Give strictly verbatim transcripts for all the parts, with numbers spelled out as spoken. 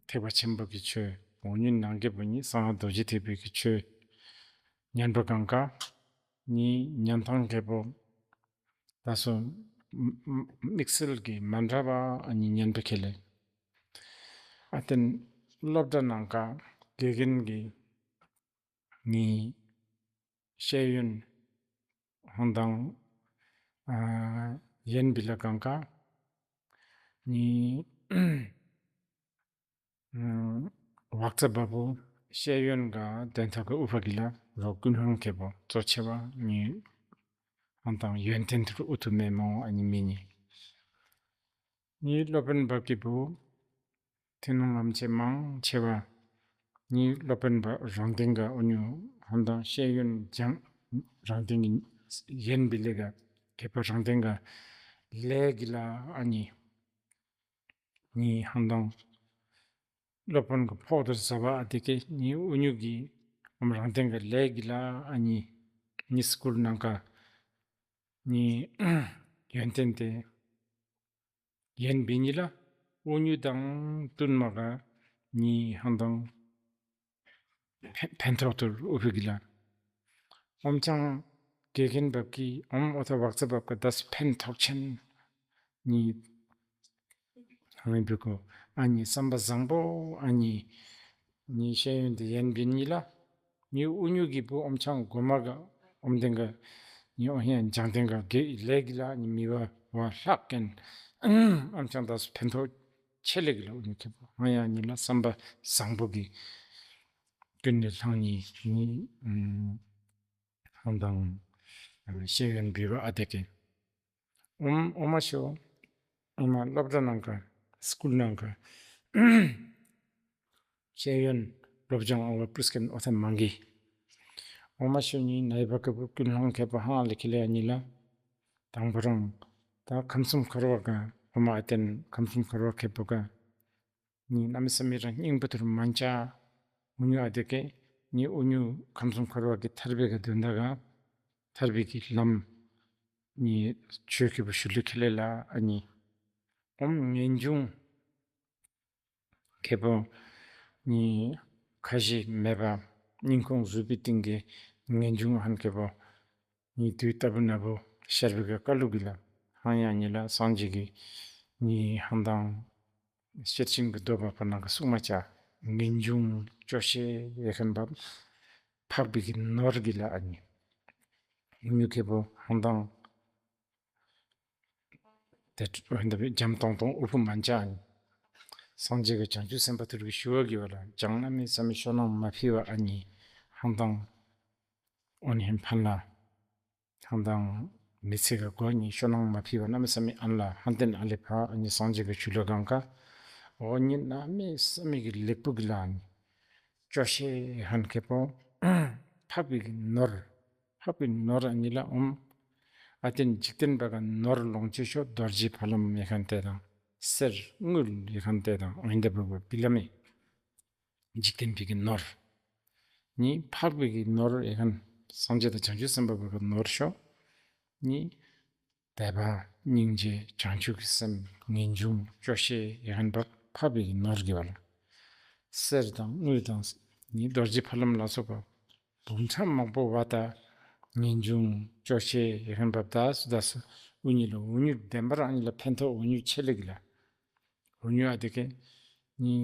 ཐེག་པ་ཆེན་པོ་གི་ཆོས། འོག་མིན་ནང་གི་བུ་ནི་གསང་སྔགས་རྡོ་རྗེ་ཐེག་པའི་གི་ཆོས། ཉན་པ་གང་ག་ནི་ཉན་ཐང་གི་བུ། ད་སོ་དམིགས་བསལ་གྱི་མ་འདྲ་བ་ཨ་ནི་ཉན་པ་ཁེ་ལེ། ཨ་ཏན་སློབ་གྲྭ་ནང་ག་དགེ་རྒན་གྱི་ནི་ཤེས་ཡོན་ཧང་དང་ཨ་ཡན་པི་ལ་གང་ག་ནི་ཝག་ཙ་བ་བུ་ཤེས་ཡོན་ག་དན་ཐོག་གི་ཨུ་ཕ་གི་ལ་རོ་ཀུན་ཧང་ཁེ་བོ་གཙོ་ཆེ་བ་ནི་ཧང་དང་ཡོན་ཏན་ཐུར་ཨུ་ཐུ་མེ་མོ་ཨ་ནི་མི་ནི། ནི་སློབ་དཔོན་བབ་ཀྱི་བུ། ཐི་ནོང་ངམ་ཆེ་མང་ཆེ་བ། ནི་སློབ་དཔོན་བབ་རང་སྟེང་ག་ཨུ་ཉུ་ཧང་དང་ཤེས་ཡོན་ཀྱང་རང་སྟེང་གི་ཡན་པི་ལེ་ག་ཁེ་པ་རང་སྟེང་ག་ལས་གི་ལ་ཨ་ནི། ནི་ཧང་དང་སློབ་དཔོན་གི་ཕོག་ཏུ་ཟ་བ་ཨ་དེ་ཀེ་ནི་ཨུ་ཉུ་གི་ཨམ་རང་སྟེང་ག་ལས་གི་ལ་ཨ་ནི། ནི་སྐུལ་ནང་ག་ནི་ཡོན་ཏན་ཏེ། ཡན་བི་ཉི་ལ་ཨུ་ཉུ་དང་བསྟུན་མ་ག་ནི་ཧང་དང་ཕན་ཕན་ཐོགས་ཐུར་ཨུ་ཕི་གི་ལ། ཨོམ་ཆང་དགེ་རྒན་བབ་ཀྱི་ཨོམ་ཨོ་ཐ་བག་ཚ་བབ་ཀ་དས་ཕན་ཐོགས་ཆེན་ནི་ཧང་བི་གོ་ཨ་ནི་བསམ་པ་བཟང་པོ་ཨ་ནི་ནི་ཤེས་ཡོན་དེ་ཡན་བི་ཉི་ལ། ནི་ཨུ་ཉུ་གི་བུ་ཨོམ་ཆང་གོ་མ་ག་ཨོམ་དེང་ག་ནི་ཨོ་ཧེ་ཡང་ལྗང་དེང་ག་གེ་ལེ་གི་ལ་ནི་མི་བ་བ་ལྷག་གན་ཨོམ་ཆང་དས་ཕན་ཐོགས་ཆེ་ལེ་གི་ལ་ཨུ་ཉུ་ཁེ་པོ་ཧང་ཡང་ཉི་ལ་བསམ་པ་བཟང་པོ་གི་ཀུན་ནས་ལྷང་ཉི་ནི་ཧང་དང་ཤེས་ཡོན་བི་བ་ཨ་དེ་ཀེ་ཨོམ་ཨོ་མ་ཤོ་ཨོ་མ་སློབ་གྲྭ་ནང་ག་སྐུལ་ནང་ག་ཤེས་ཡོན་སློབ་སྦྱོང་ཨོ་བ་པྲིས་ཀན་ཨོ་ཐ་མང་གི་ཨོ་མ་ཤོ་ཉི་ནའི་བ་ཀ་བུ་ཀུན་ལྷང་ཁེ་པོ་ཧང་ལེ་ཁེ་ལེ་ཉི་ལ། དང་པོ་རང་ད་ཁམས་གསུམ་འཁོར་བ་ག་ཨོ་མ་ཨ་ཏན་ཁམས་གསུམ་འཁོར་བ་ཁེ་པོ་ག་ནི་གནམ་མེད་ས་མེད་རང་སྙིང་པོ་ཐུར་མན་ཆ་ཨུ་ཉུ་ཨ་དེ་ཀེ་ནི་ཨུ་ཉུ་ཁམས་གསུམ་འཁོར་བ་གི་ཐར་པའི་ག་དོན་དག་ག་ཐར་པའི་གི་ལམ་ནི་ཆོས་ཁེ་པོ་ཤུ་ལུ་ཁེ་ལེ་ལ་ཨ་ནི་ཨོམ་ངེན་ཇུང་ཁེ་པོ་ནི་ཁ་ཞེ་མེད་པ་སྙིང་ཁོང་གཟུགས་པའི་སྟེང་གི་ངེན་ཇུང་ཧན་ཁེ་པོ་ནི་དུས་ལྟ་བུ་ན་བུ་ཤར་བི་ག་ཀ་ལུ་གི་ལ་ཧང་ཡང་ཉི་ལ་སངས་རྒྱས་ཀྱི་ནི་ཧང་དང་། ཤེར་ཕྱིན་གྱི་སྡོད་པ་པོ་ནང་གི་སུག་མ་ཆ་ངེན་ཇུང་སྐྱོ་ཤས་ཡེ་ཁན་བབ་འཕགས་པའི་གི་ནོར་གི་ལ་ཨ་ནི། ཉུ་ཁེ་པོ་ཧང་དང་། དེ་འདབ་འཇམ་ཏོང་ཏོང་ཨུ་ཕུ་མན་ཆ་ཨ་ནི། སངས་རྒྱས་ཀྱི་བྱང་ཆུབ་སེམས་དཔའ་ཐུར་གི་ཞུ་བ་གི་བ་ལ་ཅང་གནམ་མེད་ས་མེད་ཤོ་ནང་མ་ཕི་བ་ཨ་ནི། ཧང་དང་། ཨོ་ནི་ཧན་ཕན་ལ། ཐང་དང་མི་ཚེ་ག་སྒོ་ནི་ཤོ་ནང་མ་ཕི་བ་གནམ་མེད་ས་མེད་ཨན་ལ་ཧན་ཏན་ཨ་ལེ་ཕ་ཨ་ནི་སངས་རྒྱས་ཀྱི་ཆུ་ལོ་གང་ག་ཨོ་ནི་གནམ་མེད་ས་མེད་ཀྱི་ལེགས་པོ་གི་ལ་ནི་ཅོ་ཤེ་ཧན་ཁེ་པོ་འཕགས་པའི་གི་ནོར་འཕགས་པའི་ནོར་ཨ་ནི་ལ་ཨོམ་ཨ་ཏན་འཇིག་རྟེན་པ་ག་ནོར་ལོངས་སྤྱོད་ཤོ་རྡོ་རྗེ་ཕ་ལམ་ཡེ་ཁན་ཏེ་དང་གསེར་དངུལ་ཡེ་ཁན་ཏེ་དང་ཨོ་ཡིན་ཏེ་བུ་བུ་པི་ལ་མེ། འཇིག་རྟེན་པའི་གི་ནོར། ནི་འཕགས་པའི་གི་ནོར་ཡེ་ཁན། སངས་རྒྱས་དང་བྱང་ཆུབ་སེམས་དཔའ་བའི་གི་ནོར་ཤོ། ནི་དད་པ་སྙིང་རྗེ་བྱང་ཆུབ་ཀྱི་སེམས་ངེས་འབྱུང་སྐྱོ་ཤས་ཡེ་ཁན་པ་འཕགས་པའི་གི་ནོར་གི་བ་ལ། གསེར་དང་དངུལ་དང་ནི་རྡོ་རྗེ་ཕ་ལམ་ལ་སོགས་པ་འབུམ་ཕྲག་མང་པོ་བ་ད་ངེས་འབྱུང་སྐྱོ་ཤས་ཡེ་ཁན་པ་ད་སུ་ད་སུ་འུ་གཉིས་ལ་འུ་གཉིས་བདེན་པར་ཨ་གཉིས་ལ་ཕན་ཐོགས་འུ་གཉིས་ཆེ་ལེ་གི་ལ། འུ་གཉིས་ཨ་དེ་ཀེ་ནི་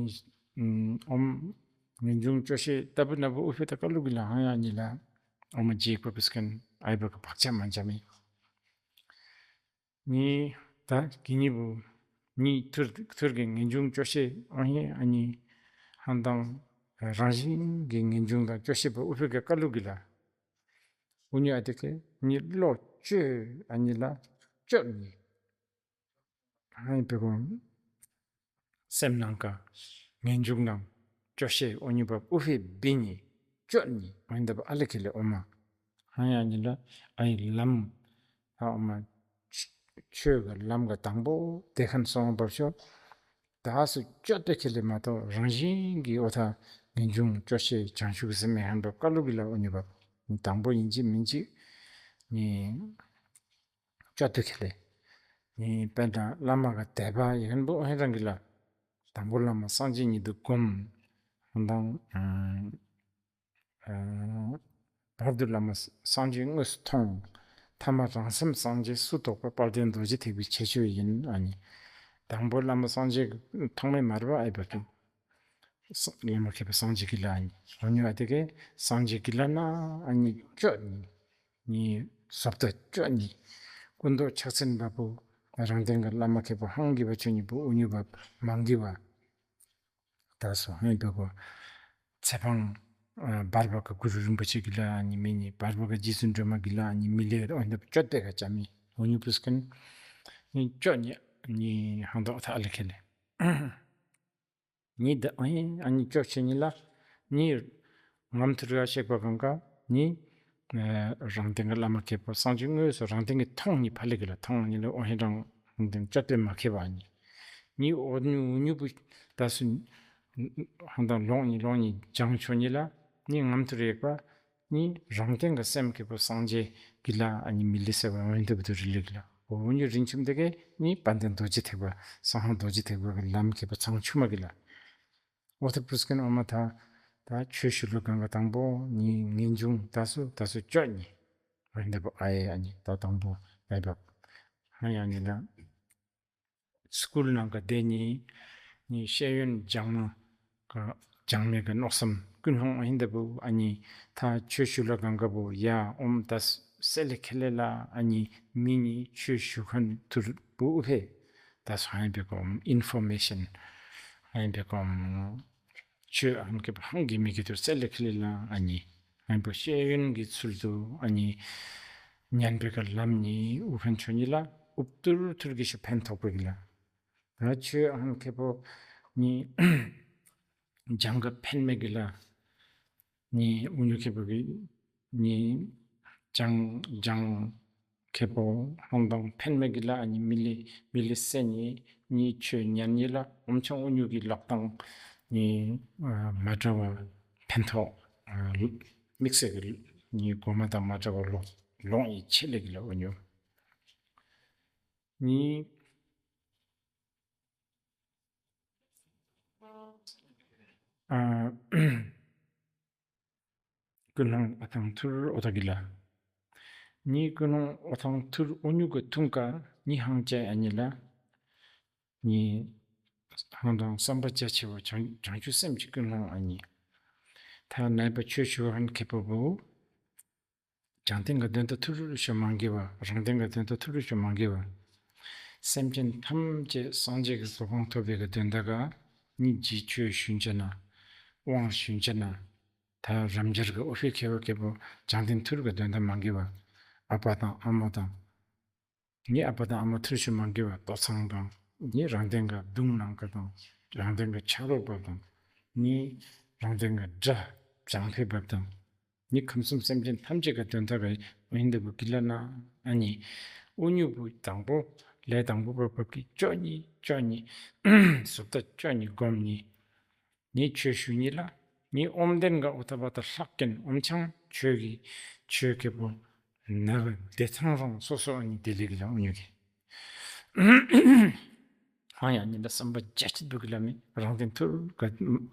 ཨོམ་ངེས་འབྱུང་སྐྱོ་ཤས་ལྟ་བུ་ན་བུ་ཨུ་ཕེ་ད་ཀ་ལུ་གི་ལ་ཧང་ཡང་གཉིས་ལ་ཨོ་མ་ཇིག་པ་པིས་ཀན་ཨའི་བ་གི་བག་ཆགས་མ་འཇམ་མེ། ནི་ད་གི་གཉིས་བུ་ནི་ཐུར་ཐུར་གི་ངེས་འབྱུང་སྐྱོ་ཤས་ཨོ་ཧེ་ཨ་ནི་ཧང་དང་རང་བཞིན་གི་ངེས་འབྱུང་དང་སྐྱོ་ཤས་པ་ཨུ་ཕེ་གི་ཀ་ལུ་གི་ལ་འུ་གཉིས་ཨ་དེ་ཀེ་ནི་བློ་བཅོས་ཨ་ནི་ལ་བཅོས་ནི། ཨ་ནི་བེ་གོ་སེམས་ནང་ག་ངེས་འབྱུང་ནང་སྐྱོ་ཤས་ཨོ་ཉི་བབ་ཨུ་ཧེ་བི་ཉི་སྐྱོ་ནི་ཨོ་ཉི་འདབ་ཨ་ལེ་ཁེ་ལེ་ཨོ་མ། ཧ་ཡ་ཉི་ལ་ཨ་ཡི་ལམ་ཧ་ཨོ་མ་ཆོས་ག་ལམ་ག་དང་པོ་དེ་ཁན་སོང་བབ་ཤོ། ད་སུ་སྐྱོ་ཏེ་ཁེ་ལེ་མ་གཏོགས་རང་བཞིན་གྱི་ཨོ་ཐ་ངེས་འབྱུང་སྐྱོ་ཤས་བྱང་ཆུབ་སེམས་མེ་ཧན་བབ་ཀ་ལུ་གི་ལ་ཨོ་ཉི་བབ་དང་པོ་ཡིན་གཅིག་མིན་གཅིག་ནི། སྐྱོ་དུ་ཁེ་ལེ། ནི་པན་དང་བླ་མ་ག་དད་པ་ཡིན་པོ་ཧེ་རང་གི་ལ། དང་པོ་བླ་མ་སངས་རྒྱས་ཉིད་དུ་བསྒོམ། ཧང་དང་། ཨ། ཨ། བར་དུ་བླ་མ་སངས་རྒྱས་དངོས་སུ་མཐོང་། ཐ་མ་རང་སེམས་སངས་རྒྱས་སུ་རྟོགས་པ་དཔལ་ལྡན་རྡོ་རྗེ་ཐེག་པའི་ཁྱད་ཆོས་ཡིན། ཨ་ནི། དང་པོ་བླ་མ་སངས་རྒྱས་ཐོག་མའི་མར་པ་ཨའི་བ་ཀི། ས་བླ་མ་མཁས་པ་སངས་རྒྱས་ཀྱི་ལ་ཨ་ནི། འོ་ཉུ་ཨ་དེ་གའི་སངས་རྒྱས་ཀྱི་ལ་ན་ཨ་ནི་སྐྱོ་ནི། ནི་བཟོ་ལྟ་སྐྱོ་ནི། སྐུ་མདོག་ཕྱག་མཚན་འབབ་པོ། རང་སྟེང་གི་བླ་མ་མཁས་པ་ཧང་གི་བ་ཆོས་ཉིད་པོ་འུ་ཉུ་བ་མང་གི་བ། ད་སོ་ཧེ་འདོད་གོ། ཚེ་འཕང་། ཨ། བར་པ་ག་གུ་རུ་རིན་པོ་ཆེ་གི་ལ་ཨ་ནི་མི་ནི་བར་པ་ག་རྗེ་བཙུན་སྒྲོལ་མ་གི་ལ་ཨ་ནི་མི་ལེ་འོ་འདི་སྤྱོད་པའི་ག་ཅ་མི་འོ་ཉུ་པུས་ཀན། ནི་སྐྱོ་ནི་ནི་ཧང་དོག་ཐ་ཨ་ལེ་ཁེ་ལེ། ནི་ད་ཨ་ནི་ཨ་ནི་སྐྱོ་ཆེ་ནི་ལ་ནི། ངམ་ཐུར་ར་ཤེག་པ་གང་ག་ནི། ཨ། རང་སྟེང་གི་བླ་མ་མཁས་པ་སངས་རྒྱས་དངོས་སུ་རང་སྟེང་གི་མཐོང་ནི་ཕ་ལེ་གི་ལ་མཐོང་ནི་ལ་འོ་ཧེ་རང་སྟེང་སྐྱོད་པའི་མ་མཁས་པ་ནི། ནི་འོ་ཉུ་འུ་ཉུ་པུ་ད་སུ། ཧང་དང་ལོང་ནི་ལོང་ནི་ལྗང་ཆོ་ནི་ལ་ནི་ངམ་ཐུར་ཡེག་པ། ནི་རང་སྟེང་གི་སེམས་མཁས་པོ་སངས་རྒྱས་ཀྱི་ལ་ཨ་ནི་མི་ལི་ཟེར་བ་འོན་ཏེ་བུ་དུ་རི་ལི་གི་ལ། འོ་ཉུ་རིན་ཆུམ་དེ་གའི་ནི་དཔལ་ལྡན་རྡོ་རྗེ་ཐེག་པ་སང་ཧང་རྡོ་རྗེ་ཐེག་པ་གི་ལམ་མཁས་པ་ཚང་ཆུ་མ་གི་ལ། འོ་ཐུ་པུས་ཀན་འོ་མ་ཐ། ད་ཆོས་ཞུ་ལུ་གང་ག་དང་པོ་ནི་ངེས་འབྱུང་ད་སུ་ད་སུ་སྐྱོ་ནི། འོན་ཏེ་བུ་ཨ་ཡེ་ཨ་ནི་ད་དང་པོ་ཨ་ཡེ་བ། ཧ་ཡ་ནི་ལ། སྐུལ་ནང་ག་དེ་ནི། ནི་ཤེས་ཡོན་སྦྱང་ན་ག་སྦྱང་མེད་ག་མནོ་བསམ་ཀུན་སློང་ཨིན་ད་བུ་ཨ་ནི་ད་ཆོས་ཞུ་ལ་གང་ག་བུ་ཡ་ཨོམ་ད་སེ་ལེ་ཁེ་ལེ་ལ་ཨ་ནི་མི་ནི་ཆོས་ཞུ་ཁན་ཐུར་བུ་ཨུ་ཕེ་ད་སོ་ཧན་པེ་གོམ་ཨིན་ཕོར་མེ་ཤན་ཧན་པེ་གོམ་ཆོས་ཨན་ཀེ་ཧང་གི་མི་གི་ཐུར་སེ་ལེ་ཁེ་ལེ་ལ་ཨ་ནི་ཧན་པོ་ཤེས་ཡོན་གི་ཚུལ་དུ་ཨ་ནི། ཉན་པའི་ག་ལམ་ནི་ཨུ་ཕན་ཆོ་ནི་ལ་ཨུབ་ཏུར་ཐུར་གི་ཤུ་ཕན་ཐོགས་པའི་གི་ལ། ད་ཆོས་ཨན་ཁེ་པོ་ནི་ལྗང་ག་ཕན་མེ་གི་ལ། ནི་ཨུ་ཉུ་ཁེ་པོ་གི་ནི་ལྗང་ལྗང་ཁེ་པོ་ཧང་དང་ཕན་མེ་གི་ལ་ཨ་ནི་མི་ལི་མི་ལི་སེ་ནི་ནི་ཆོས་ཉན་ནི་ལ་ཨུམ་ཆང་ཨུ་ཉུ་གི་ལག་དང་ནི་མ་འདྲ་བ་ཕན་ཐོགས་དམིགས་བསལ་གྱི་ནི་གོ་མ་དང་མ་འདྲ་བ་ལོ་ལོང་ཡི་ཆེ་ལེ་གི་ལ་འོ་ཉོ། ནི། ཨ། ཀུན་སློང་ཨ་ཐང་ཐུར་ཨོ་ཐ་གི་ལ། ནི་ཀུན་སློང་ཨོ་ཐང་ཐུར་ཨོ་ཉུ་གི་ཐུང་ཀ་ནི་ཧང་ཅའི་ཨ་ནི་ལ། ནི། ཧང་དང་བསམ་པ་རྒྱ་ཆེ་བ་བྱང་བྱང་ཆུབ་སེམས་ཀྱི་ཀུན་སློང་ཨ་ནི། ཐ་ནའི་པ་ཆོས་ཞུ་ཧན་ཁེ་པོ་བོ། བྱང་སྟེང་གི་དོན་དག་ཐུར་རུ་ཞུ་མང་གི་བ། རང་སྟེང་གི་དོན་དག་ཐུར་རུ་ཞུ་མང་གི་བ། སེམས་ཅན་ཐམས་ཅད་སངས་རྒྱས་ཀྱི་གོ་འཕང་ཐོབ་པའི་གི་དོན་དག་ག་ནི་རྗེས་ཆོས་ཞུན་ཅ་ན། དབང་ཞུན་ཅ་ན། ད་རམ་འབྱར་གི་ཨོ་ཕི་ཁེ་བ་ཁེ་པོ་བྱང་སྟེང་ཐུར་གི་དོན་དག་མང་གི་བ། ཨ་པ་དང་ཨ་མ་དང་། ནི་ཨ་པ་དང་ཨ་མ་ཐུར་ཞུ་མང་གི་བ་ལྟོ་ཚང་དང་། ནི་རང་སྟེང་གི་གདུང་ནང་གི་དང་། རང་སྟེང་གི་ཆ་རོགས་པ་དང་། ནི་རང་སྟེང་གི་དགྲ་བྱང་ཕེ་བབ་དང་། ནི་ཁམས་གསུམ་སེམས་ཅན་ཐམས་ཅད་ཀྱི་དོན་དག་གི་འོན་འདི་བུ་གི་ལ་ན་ཨ་ནི། ཨུ་ཉུ་བུ་དང་པོ་ལས་དང་པོ་བབ་བབ་ཀྱི་ཅོ་ཉི་ཅོ་ཉི། སུབ་ཏ་ཅོ་ཉི་སྒོམ་ཉི། ནི་ཆོས་ཞུ་ཉི་ལ། ནི་ཨོམ་ལྡན་ག་ཨུ་ཐ་བ་ཏ་ལྷག་ཀན་ཨོམ་ཆང་ཆོས་ཀྱི་ཆོས་ཀྱི་བུ་ནག་བདེ་ཐང་རང་སོ་སོ་ཨ་ནི་དེ་ལེགས་ལ་ཨུ་ཉུ་གི། ཧང་ཡང་ཉིན་ལ་བསམ་པ་རྒྱ་ཆེ་འདུག་གི་ལ་མི་རང་དོན་ཐུར་ག་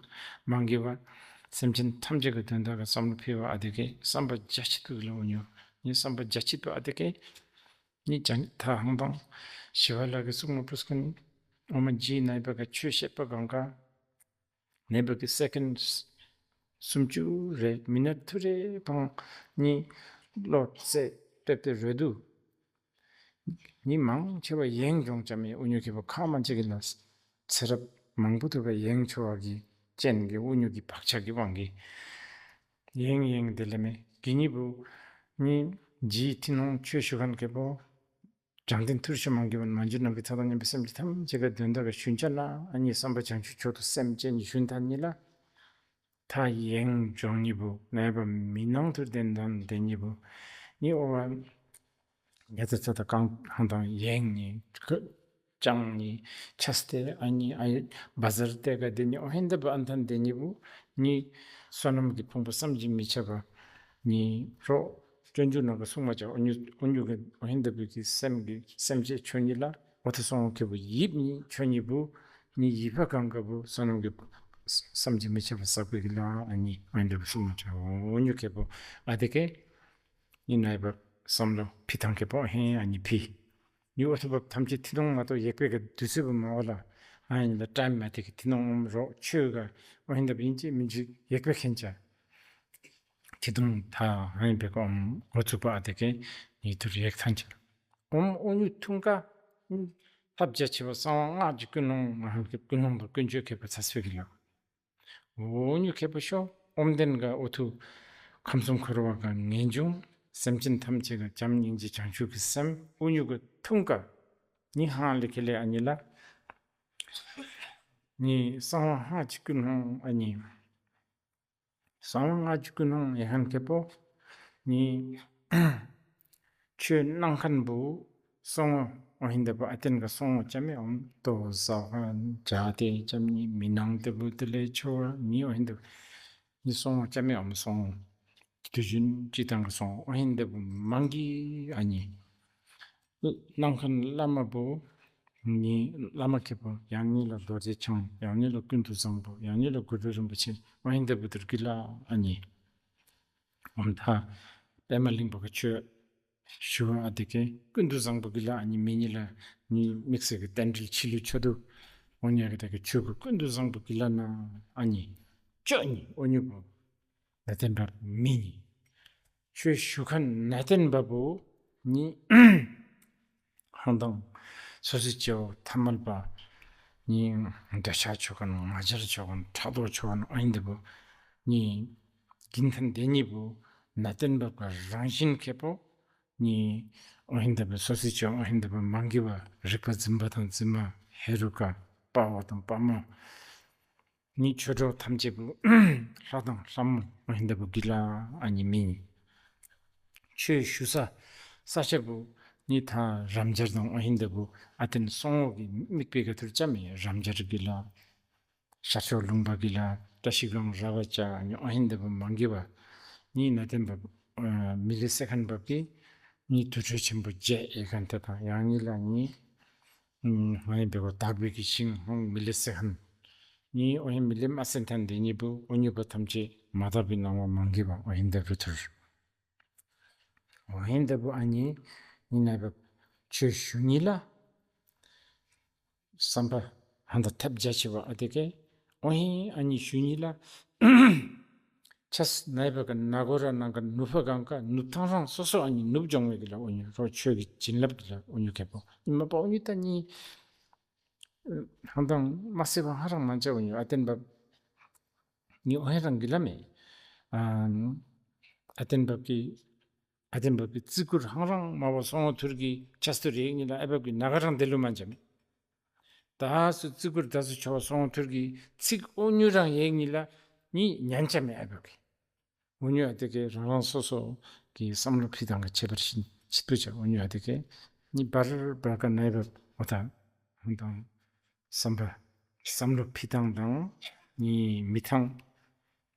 མང་གི་བ། སེམས་ཅན་ཐམས་ཅད་ཀྱི་དོན་དག་གི་བསམ་བློ་འཕེལ་བ་ཨ་དེ་གས་བསམ་པ་རྒྱ་ཆེ་འདུག་གི་ལ་འུ་ཉོ། ཉིན་བསམ་པ་རྒྱ་ཆེ་འདུག་ཨ་དེ་གས། ཉིན་ཀྱང་ཐ་ཧང་དང་ཞི་བ་ལྷ་གི་གསུང་མ་པུས་ཀུན་འོ་མ་ཇི་ནའི་པ་ག་ཆོས་བཤད་པ་གང་ག་ནའི་པ་གི་སེ་ཀན་སུམ་ཅུ་རེ་མི་ནར་ཐུ་རེ་ཕང་ཉིན་ལོ་ཚེ་ཏེབ་ཏེ་རེ་དུ། ཉི་མང་ཆེ་བ་ཡེང་ཇོང་ཅ་མེ་ཨུ་ཉུ་ཁེ་བ་ཁ་མ་ཅེ་གི་ལ། ཚེ་རབས་མང་པོ་ཐུ་བ་ཡེང་ཆོ་བ་གི་ཅན་གི་ཨུ་ཉུ་གི་བག་ཆགས་གི་དབང་གི་ཡེང་ཡེང་དེ་ལེ་མེ་གི་ཉི་བུ་ཉི་ཇི་ཐི་ནོང་ཆོས་ཞུ་ཁན་ཁེ་བོ་བྱང་སྟེང་ཐུར་ཞུ་མང་གི་བ་མ་འཇུ་ནང་གི་ཚ་དང་ཉམ་པའི་སེམས་ཀྱི་ཐམས་ཅད་ག་དོན་དག་ག་ཞུན་ཆ་ན་ཨ་ཉི་བསམ་པ་བྱང་ཆུབ་མཆོག་ཏུ་སེམས་ཅན་ཉི་ཞུན་ཐ་ཉི་ལ། ཐ་ཡེང་ཇོང་ཉི་བུ་ནའི་བ་མི་ནང་ཐུར་ལྡན་དང་ལྡན་ཉི་བུ་ཉི་ཨོ་བ། ཉ་ཚ་ཚ་ད་གང་ཧང་དང་ཡེང་ཉི་ཀ་ཅང་ཉི་ཆ་སྟེ་ཨ་ཉི་ཨ་ཡི་བ་ཟར་ཏེ་ག་དེ་ཉི་ཨོ་ཧེན་ད་བ་ཨན་ཐན་དེ་ཉི་བུ་ཉི་བསོད་ནམས་ཀྱི་ཕུང་པོ་བསམ་གྱིས་མི་ཁྱབ་པ་ཉི་རོ་སྤྱོད་འཇུག་ནང་གི་གསུང་མ་ཆ་ཨོ་ཉུ་ཨོ་ཉུ་གི་ཨོ་ཧེན་ད་བུ་གི་སེམས་ཀྱི་སེམས་ཅན་ཆོས་ཉི་ལ་ཨོ་ཐ་སོང་ཁེ་བུ་ཡིབ་ཉི་ཆོས་ཉི་བུ། ནི་ཡིད་པ་གང་ག་བུ་བསོད་ནམས་ཀྱི་བསམ་གྱིས་མི་ཁྱབ་པ་བསགས་པའི་གི་ལ་ཨ་ནི་ཨ་འདྲ་བུ་སུ་མ་ཆ་འོ་ཉུ་ཁེ་པོ་ཨ་དེ་ཀེ་ནི་ནའི་བ་བསམ་བློ་ཕི་ཐང་ཁེ་པོ་ཧེ་ཨ་ནི་ཕི། ཡུ་ཨོ་ཐུ་བབ་ཐམས་ཅད་ཐི་ནོང་མ་གཏོགས་ཡེག་པའི་གི་དུས་ཚོད་བུ་མ་འོ་ལ་ཨ་ཡིན་ལ་ཏྲའི་མ་དེ་གི་ཐི་ནོང་ཨོམ་རོགས་ཆོས་ག་ཨོ་ཧིན་ད་བིན་ཅི་མིན་ཅི་ཡེག་པའི་ཁེན་ཅ། ཐི་ཐུང་ཐ་ཧན་པེ་ཀོ་ཨོམ་འོ་ཚུགས་པ་ཨ་དེ་ཀེ་ཉི་ཐུར་ཡེག་ཐང་ཅ། ཨོམ་ཨོ་ཉུ་ཐུང་ཀ་ཐབས་རྒྱ་ཆེ་བ་གསང་བ་སྔགས་ཀྱི་ཀུན་སློང་ང་ཧན་ཀི་ཀུན་སློང་དང་ཀུན་སྤྱོད་མཁས་པ་ཚ་སྤེ་གི་ལ། ཨོ་ཉུ་མཁས་པ་ཤོ་ཨོམ་ལྡན་ག་ཨོ་ཐུ་ཁམས་གསུམ་འཁོར་བ་ག་ངེས་འབྱུང་སེམས་ཅན་ཐམས་ཅད་ག་བྱམས་སྙིང་རྗེ་བྱང་ཆུབ་ཀྱི་སེམས་ཨོ་ཉུ་ག་ཐུང་ཀ་ཉི་ཧང་ལི་ཁེ་ལེ་ཨ་ཉི་ལ། ཉི་གསང་བ་སྔགས་ཀྱི་ཀུན་སློང་ཨ་ཉི། གསང་བ་སྔགས་ཀྱི་ཀུན་སློང་ཡེ་ཧན་ཁེ་པོ་ནི་ཆོས་གནང་མཁན་བུ་སོང་ཨོ་ཧིན་དེ་བུ་ཨ་ཏན་ག་སོང་ཨོ་ཅ་མེ་ཨོམ་ཏོ་ཟ་ཧན་ཇ་དེ་ཅམ་ནི་མི་ནང་དེ་བུ་དེ་ལེ་ཆོ་ནི་ཨོ་ཧིན་དེ་བུ་ནི་སོང་ཨོ་ཅ་མེ་ཨོམ་སོང་དུས་རྒྱུན་ཅི་དང་ག་སོང་ཨོ་ཧིན་དེ་བུ་མང་གི་ཨ་ནི། གནང་མཁན་བླ་མ་བུ་ནི་བླ་མ་མཁས་པ་ཡང་ཉིད་ལ་རྡོ་རྗེ་འཆང་ཡང་ཉིད་ལ་ཀུན་ཏུ་བཟང་པོ་ཡང་ཉིད་ལ་གུ་རུ་རིན་པོ་ཆེ་ཨོ་ཧིན་དེ་བུ་དུར་གི་ལ་ཨ་ནི། ཨོམ་ཐ་པད་མ་གླིང་པ་གི་ཆོས་ཞུ་བ་ཨ་དེ་ཀེ་ཀུན་ཏུ་བཟང་པོ་གི་ལ་ཨ་ནི་མི་ཉིད་ལ་ནི་དམིགས་བསལ་གི་རྟེན་འབྲེལ་ཆི་ལུ་ཆོ་དུ་ཨོ་ཉ་གི་དེ་ཀེ་ཆོས་གི་ཀུན་ཏུ་བཟང་པོ་གི་ལ་ན་ཨ་ནི་ཅོ་ནི་ཨོ་ཉུ་བུ། ནད་ལྡན་པ་མི་ནི། ཆོས་ཞུ་མཁན་ནད་ལྡན་པ་བུ་ནི། ཧང་དང་སོ་སོའི་སྐྱེ་བོ་ཐ་མལ་པ་ནི་འདོད་ཆགས་ཆོག་ག་ན་ང་རྒྱལ་ཆོག་ག་ན་ཕྲག་དོག་ཆོག་ག་ན་ཨ་ཡིན་འདི་བུ་ནི་དགེ་འདུན་སྡེ་གཉིས་པོ་ནད་ལྡན་པ་ག་རང་བཞིན་མཁས་པོ་ནི་ཨ་ཡིན་འདི་བུ་སོ་སོའི་སྐྱེ་བོ་ཨ་ཡིན་འདི་བུ་མང་གི་བ་རིག་པ་འཛིན་པ་དང་འཛིན་མ་ཧེ་རུ་ཀ་དཔའ་བོ་དང་དཔའ་མོ། ནི་ཆོས་གྲོགས་ཐམས་ཅད་པོ་ལྷ་དང་ལྷ་མོ་ཨ་ཧིན་ད་བུ་གི་ལ་ཨ་ནི་མིན། ཆོས་ཞུ་ས་ས་ཆ་པོ་ནི་ཐ་རམ་འབྱར་དང་ཨ་ཧིན་ད་བུ་ཨ་ཏན་སོང་འོག་གི་མིག་དཔེ་ག་ཐུར་ཅམ་ཡ་རམ་འབྱར་གི་ལ་ཤར་ཕྱོགས་ལུང་པ་གི་ལ་བཀྲ་ཤིས་སྒང་ར་བ་ཅ་ཨ་ནི་ཨ་ཧིན་ད་བུ་མང་གི་བ་ནི་ན་ཏན་བབ་མི་ལི་སེ་ཁན་བབ་གི་ནི་དུར་ཁྲོད་ཆེན་པོ་རྒྱས་ཨེ་ཁན་ད་དང་ཡང་ནི་ལ་ནི། ཧང་ཡིན་པའི་གོ་དག་པའི་གི་ཤིང་ཧང་མི་ལི་སེ་ཧན། ནི་ཨོ་ཧིན་མི་ལི་མ་སེན་ཐན་དེ་གཉིས་པོ་ཨོ་གཉིས་པོ་ཐམས་ཅད་མ་དག་པའི་སྣང་བ་མང་གི་བ་ཨོ་ཧིན་དེ་རུ་ཐུར། ཨོ་ཧིན་དེ་བུ་ཨ་ནི་ནི་ན་བབ་ཆོས་ཞུ་གཉིས་ལ་བསམ་པ་ཧན་ད་ཐབས་རྒྱ་ཆེ་བ་ཨ་དེ་ཀེ་ཨོ་ཧིན་ཨ་ནི་ཞུ་གཉིས་ལ། ཆས་ནའི་བ་ག་ན་གོ་ར་ནང་ག་ནུབ་ཕ་གང་ག་ནུབ་ཐང་རང་སོ་སོ་ཨ་ནི་ནུབ་སྦྱོང་བའི་གི་ལ་ཨོ་ཉུ་རོ་ཆོས་ཀྱི་བྱིན་རླབས་གི་ལ་ཨོ་ཉུ་ཁེ་པོ་ཉི་མ་པ་ཨོ་ཉུ་ད་ནི་ཧང་དང་མ་སེ་བ་ཧ་རང་མ་འཇའ་ཨོ་ཉུ་ཨ་ཏན་བབ་ནི་ཨོ་ཧེ་རང་གི་ལ་མེ་ཨ་ཨ་ཏན་བབ་ཀྱི་ཨ་ཏན་བབ་ཀྱི་བརྩི་བཀུར་ཧང་རང་མ་བ་སོང་ཐུར་གི་ཆས་ཐུར་ཡེག་ཉི་ལ་ཨ་བབ་ཀྱི་ན་ག་རང་དེ་ལུ་མ་འཇའ་མེ། ད་སུ་བརྩི་བཀུར་ད་སུ་ཆོ་སོང་ཐུར་གི་ཚིག་ཨོ་ཉུ་རང་ཡེག་ཉི་ལ་ནི་ཉན་ཅ་མེ་ཨ་བབ་ཀྱི། འུ་ཉོ་ཨ་དེ་ཀེ་རང་རང་སོ་སོ་གི་བསམ་བློ་ཕི་དང་གི་ཁྱད་པར་ཤིན་ཆིད་པོ་ཆ་འུ་ཉོ་ཨ་དེ་ཀེ་ནི་བར་བར་ཀ་ནའི་བབ་འོ་ད་ཧང་དང་བསམ་པ་བསམ་བློ་ཕི་དང་དང་ནི་མི་ཐང་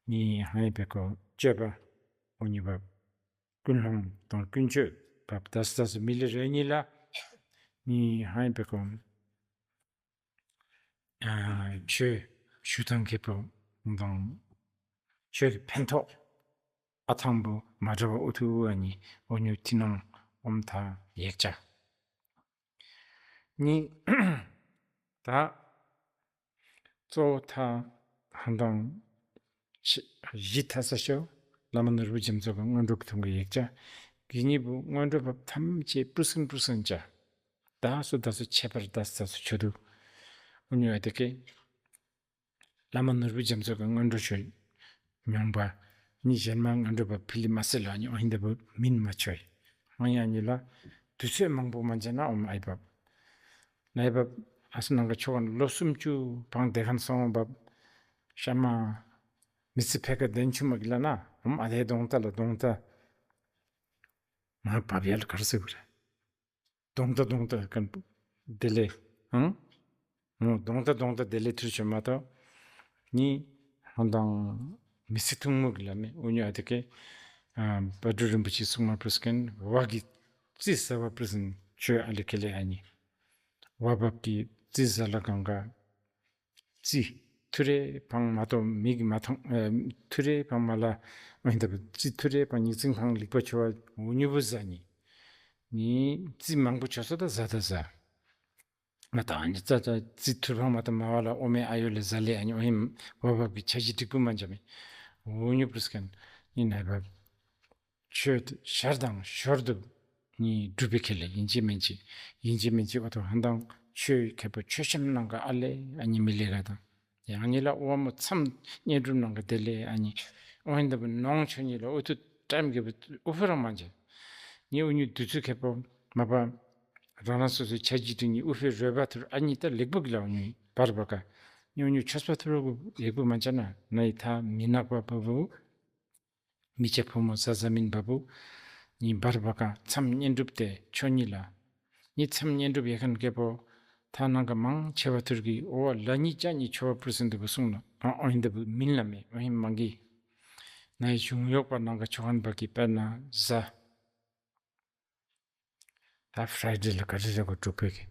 ནི་ཧང་ཡི་བེ་ཀོ་སྤྱོད་པ་འུ་ཉི་བབ་ཀུན་སློང་དང་ཀུན་སྤྱོད་བབ་དས་དས་མི་ལི་རེ་ཉི་ལ་ནི་ཧང་ཡི་བེ་ཀོ་ཆོས་ཞུ་དང་ཁེ་པོ་དང་ཆོས་ཀྱི་ཕན་ཐོགས་ཨ་ཐང་པོ་མ་འདྲ་བ་ཨུ་ཐུ་ཨ་ནི་ཨོ་ཉུ་ཐི་ནང་ཨོམ་ཐ་ཡེག་ཅ་ནི་ད་གཙོ་བོ་ཐ་ཧང་དང་ཞི་ཐ་ས་ཤོ་བླ་མ་ནོར་བུ་རྒྱ་མཚོ་གི་སྔོན་འགྲོ་གི་ཐུང་གི་ཡེག་ཅ་གི་ཉི་བུ་སྔོན་འགྲོ་བབ་ཐམས་ཅད་པུ་སུན་པུ་སུན་ཅ། ད་སུ་ད་སུ་ཁྱད་པར་ད་སུ་ད་སུ་ཆོ་དུ། འུ་ཉོ་ཨ་དེ་ཀེ། བླ་མ་ནོར་བུ་རྒྱ་མཚོ་གི་སྔོན་འགྲོ་ཆོས་མྱོང་བ། ནི་གཞན་མ་སྔོན་འགྲོ་བ་ཕི་ལི་མ་སེ་ལ་ཉོ་ཨ་ཧིན་ད་བུ་མིན་མ་ཆོས། ང་ཡ་ཉི་ལ་དུས་ཚོད་མང་པོ་མ་འཇལ་ན་ཨོམ་ཨའི་བབ། ལའི་བབ་ཨ་སུ་ནང་གི་ཆོ་ག་ལོ་སུམ་ཅུ་བང་དེ་ཁན་སོང་བབ། ཤ་མ་མི་ཚེ་ཕེ་ཀ་དན་ཆུ་མ་གི་ལ་ན་ཨོམ་ཨ་དེ་གདོང་ད་ལ་གདོང་ད། ང་བབ་ཡ་ལ་གར་སེ་བུ་རེ། གདོང་ད་གདོང་ད་ཀན་པོ་དེ་ལེ་ཧང་། མོ་གདོང་ད་གདོང་ད་དེ་ལེ་ཐུར་ཆོད་མ་ཏོ། ནི་ཧང་དང་མི་སི་ཐུང་མོ་གི་ལ་མེ་འུ་ཉོ་ཨ་དེ་ཀེ། བ་དྲུ་རིན་པོ་ཆེ་གསུང་མ་པུ་སི་ཀན་བ་གི་རྩི་ཟ་བ་པུ་སི་ཀན་ཆོས་ཨ་ལེ་ཁེ་ལེ་ཨ་ནི། བ་བབ་ཀྱི་རྩི་ཟ་ལ་གང་ག་རྩི་ཐུ་རེ་བང་མ་གཏོགས་མིག་མ་མཐོང་། ཨ། ཐུ་རེ་བང་མ་ལ་འོན་ཏེ་རྩི་ཐུ་རེ་བང་ཉིག་ཙིང་བང་ལིག་པ་ཆོ་བ་འུ་ཉུ་བུ་ཟ་ནི། ནི་རྩི་མང་པོ་ཆོ་ས་ད་ཟ་ད་ཟ། ང་ད་ཨ་ནི་ཙ་ཙ་རྩི་ཐུར་བང་མ་ད་མ་བ་ལ་ཨོ་མའི་ཨ་ཡོ་ལེ་ཟ་ལེ་ཨ་ནི་ཨོ་ཧིམ་བ་བ་བི་ཆ་ཞི་འགྲིག་པུ་མ་འཇམ་མི། འུ་ཉུ་བུ་སྐན་ནི་ནའི་བ། ཆོས་ཤར་དང་ཞོར་དུ་ནི་སྒྲུབ་པའི་ཁེ་ལས་ཡིན་གཅིག་མིན་གཅིག་ཡིན་གཅིག་མིན་གཅིག་འོ་ཐོ་ཧང་དང་ཆོས་ཁེ་པོ་ཆོས་བཤམས་ནང་ག་ཨ་ལེ་ཨ་ནི་མི་ལེ་ག་དང་། ཡང་ཉི་ལ་ཨོ་མོ་མཚམས་བསྙེན་སྒྲུབ་ནང་ག་དེ་ལེ་ཨ་ནི་ཨོ་ཧན་ད་བུ་ནོང་ཆོས་ཉི་ལ་ཨོ་ཐུ་ཏྲམ་གེ་བུ་ཨུ་ཧྥུ་རང་མ་འཇེ། ནི་ཨུ་ཉུ་དུ་ཚུ་ཁེ་པོ་མ་པ་རང་རང་སོ་སོའི་ཆ་ཇི་ཏི་ཉི་ཨུ་ཧྥུ་རོལ་པ་ཐུར་ཨ་ཉི་ད་ལེགས་པོ་གི་ལ་ཨུ་ཉུ་བར་བ་ཀ་ནི་ཨུ་ཉུ་ཆོས་པ་ཐུར་གུ་ལེགས་པོ་མ་འཇ་ན་ན་ཡི་ད་མི་ནག་པ་པ་བུ། མི་ཆེ་ཕོ་མོ་ཟ་ཟ་མིན་བ་བུ། ཉི་འབར་བ་ཀ་མཚམས་བསྙེན་སྒྲུབ་སྟེ་ཆོ་ཉི་ལ། ཉི་མཚམས་བསྙེན་སྒྲུབ་ཡེ་ཁན་སྐད་པོ། ཐ་ནང་ག་མང་ཆེ་བ་ཐུར་གི་ཨོ་བ་ལ་ཉི་ཅ་ཉི་ཆོ་བ་པུར་སེན་ཏུ་བུ་གསུང་ལ། ཨ་ཨོ་ཡིན་ད་བུ་མིན་ལ་མེ་ཨོ་ཡིན་མང་གི། ན་ཡི་གཞུང་ཡོག་པ་ནང་ག་ཆོ་ཁན་བ་གི་དཔེར་ན་ཟ། ད་ཕ་རའི་ཌེ་ལ་ག་རེ་རེ་གོ་གྲུབ་པའི་གི།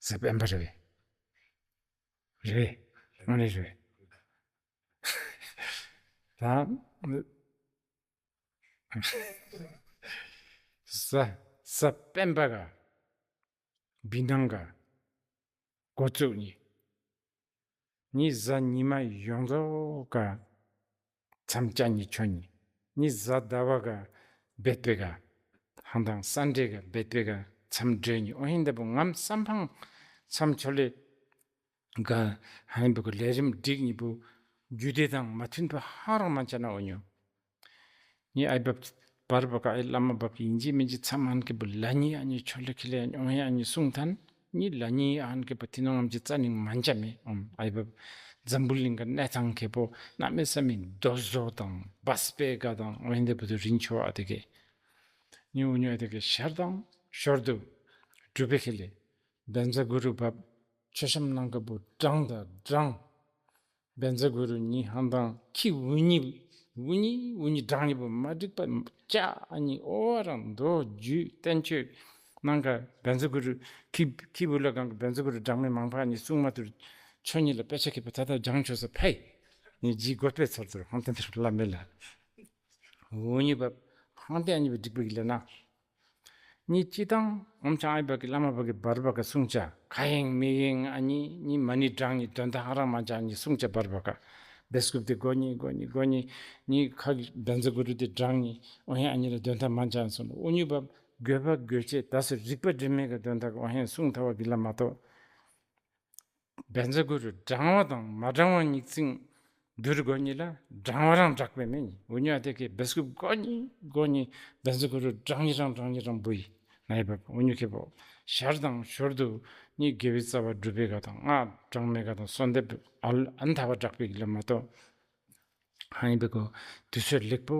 ཟ་པན་པ་རེ་བས། རེ་བས། ཨོ་ནི་རེ་བས། ད། ས། ས་པན་པ་ག་བི་ནང་ག་འགོ་བཙུགས་ནི། ནི་ཟ་ཉི་མ་ཡོངས་རྫོགས་ག་མཚམས་བཅའ་ནི་ཆོ་ནི། ནི་ཟ་ཟླ་བ་ག་བེད་པེ་ག་ཧང་དང་སན་ཌེ་ག་བེད་པེ་ག་མཚམས་སྒྲོལ་ནི། ཨོ་ཧིན་ད་བུ་ངམ་སམ་ཕང་མཚམས་ཆོ་ལེ། ག་ཧན་བུ་གུ་ལས་རིམ་སྒྲིག་ཉི་བུ་རྒྱུ་དེ་དང་མ་མཐུན་པ་ཧ་རང་མ་ཆ་ན་འོ་ཉོ། ཉི་ཨའི་བབ་བར་བ་ག་ཨའི་བླ་མ་བབ་ཡིན་གཅིག་མིན་གཅིག་མཚམས་ཧན་ཀེ་བུ་ལ་ཉི་ཨ་ཉི་ཆོ་ལེ་ཁི་ལེ་ཨ་ཉི་ཨོ་ཧེ་ཨ་ཉི་གསུང་ཐན་ཉི་ལ་ཉི་ཨ་ཧན་ཀེ་བུ་ཐི་ནོ་ངམ་གཅིག་རྩ་ནི་མ་འཇམ་མེ་ཨོམ་ཨའི་བབ་འཛམ་བུ་གླིང་ག་གནས་ཐང་ཁེ་པོ་གནམ་མེད་ས་མེད་རྡོ་བཟོ་དང་བ་སྤེ་ག་དང་འོ་ཧེ་འདེ་བུ་དུ་རིན་ཆོ་ཨ་དེ་གེ་ཉི་འུ་ཉོ་ཨ་དེ་གེ་ཤར་དང་ཞོར་དུ་གྲུབ་པེ་ཁི་ལེ། བཛྲ་གུ་རུ་བབ། མཆོད་བཤམས་ནང་ག་བུ་བགྲང་དང་བགྲང་། བཛྲ་གུ་རུ་ཉི་ཧང་དང་ཁྱི་འུ་ཉི་འུ་ཉི་འུ་ཉི་བགྲང་ཉི་བུ་མ་འགྲིག་པ་ཅ་ཨ་ཉི་ཨོ་རང་མདོ་རྒྱུད་བསྟན་བཅོས་ནང་ག་བཛྲ་གུ་རུ་ཁྱི་ཁྱི་བུ་ལ་གང་ག་བཛྲ་གུ་རུ་བགྲང་མི་མང་པ་ཨ་ཉི་གསུང་མ་ཐུར་ཆོ་ཉི་ལ་དཔེ་ཆ་ཁེ་པོ་ད་ལྟ་བགྲང་ཆོ་ས་ཕའི་ཉི་ཇི་གོ་དཔེ་ཚར་ཚུར་ཧང་ཏན་ཏེ་ལ་མེ་ལ་འུ་ཉི་བབ་ཧང་ཏན་ཨ་ཉི་བུ་འགྲིག་པ་གི་ལ་ན། ཉི་སྤྱི་དང་ཨོམ་ཆང་ཨའི་བ་གི་བླ་མ་བ་གི་བར་བ་ག་སུང་ཅ་ཁ་ཡེང་མི་ཡེང་ཨ་ཉི་ཉི་མ་ནི་བགྲང་ཉི་དོན་དག་ཧ་རང་མ་ཅ་ཉི་སུང་ཅ་བར་བ་ག་བེ་སྐུབ་དེ་གོ་ཉི་གོ་ཉི་གོ་ཉི་ཉི་ཁ་གི་བཛྲ་གུ་རུ་དེ་བགྲང་ཉི་ཨོ་ཧེ་ཨ་ཉི་ལ་དོན་དག་མ་ཅ་སུང་ཨོ་ཉི་བ་དགོས་པ་དགོས་ཆེད་ད་སུ་རིག་པ་འདྲེ་མེད་ག་དོན་དག་ཨོ་ཧེ་སུང་ཐ་བ་གི་ལ་མ་ཏོ། བཛྲ་གུ་རུ་བགྲང་བ་དང་མ་བགྲང་བ་ཉིག་ཙིང་དུར་གོ་ཉི་ལ་བགྲང་བ་རང་བྲག་པའི་མེ་ཉི་འུ་ཉོ་ཨ་དེ་གེ་བེ་སྐུབ་གོ་ཉི་གོ་ཉི་བཛྲ་གུ་རུ་བགྲང་ཉི་རང་བགྲང་ཉི་རང་བུ་ཡི་ནའི་བབ་འུ་ཉོ་ཁེ་པོ་ཤར་དང་ཞོར་དུ་ཉི་དགེ་བའི་རྩ་བ་སྒྲུབ་པའི་ག་དང་ང་བགྲང་མེ་ག་དང་སོན་དེབ་ཨལ་ཨན་ཐ་བ་བྲག་པའི་གི་ལ་མ་ཏོ། ཧ་ཡིན་པའི་གོ་དུས་ཚོད་ལེགས་པོ་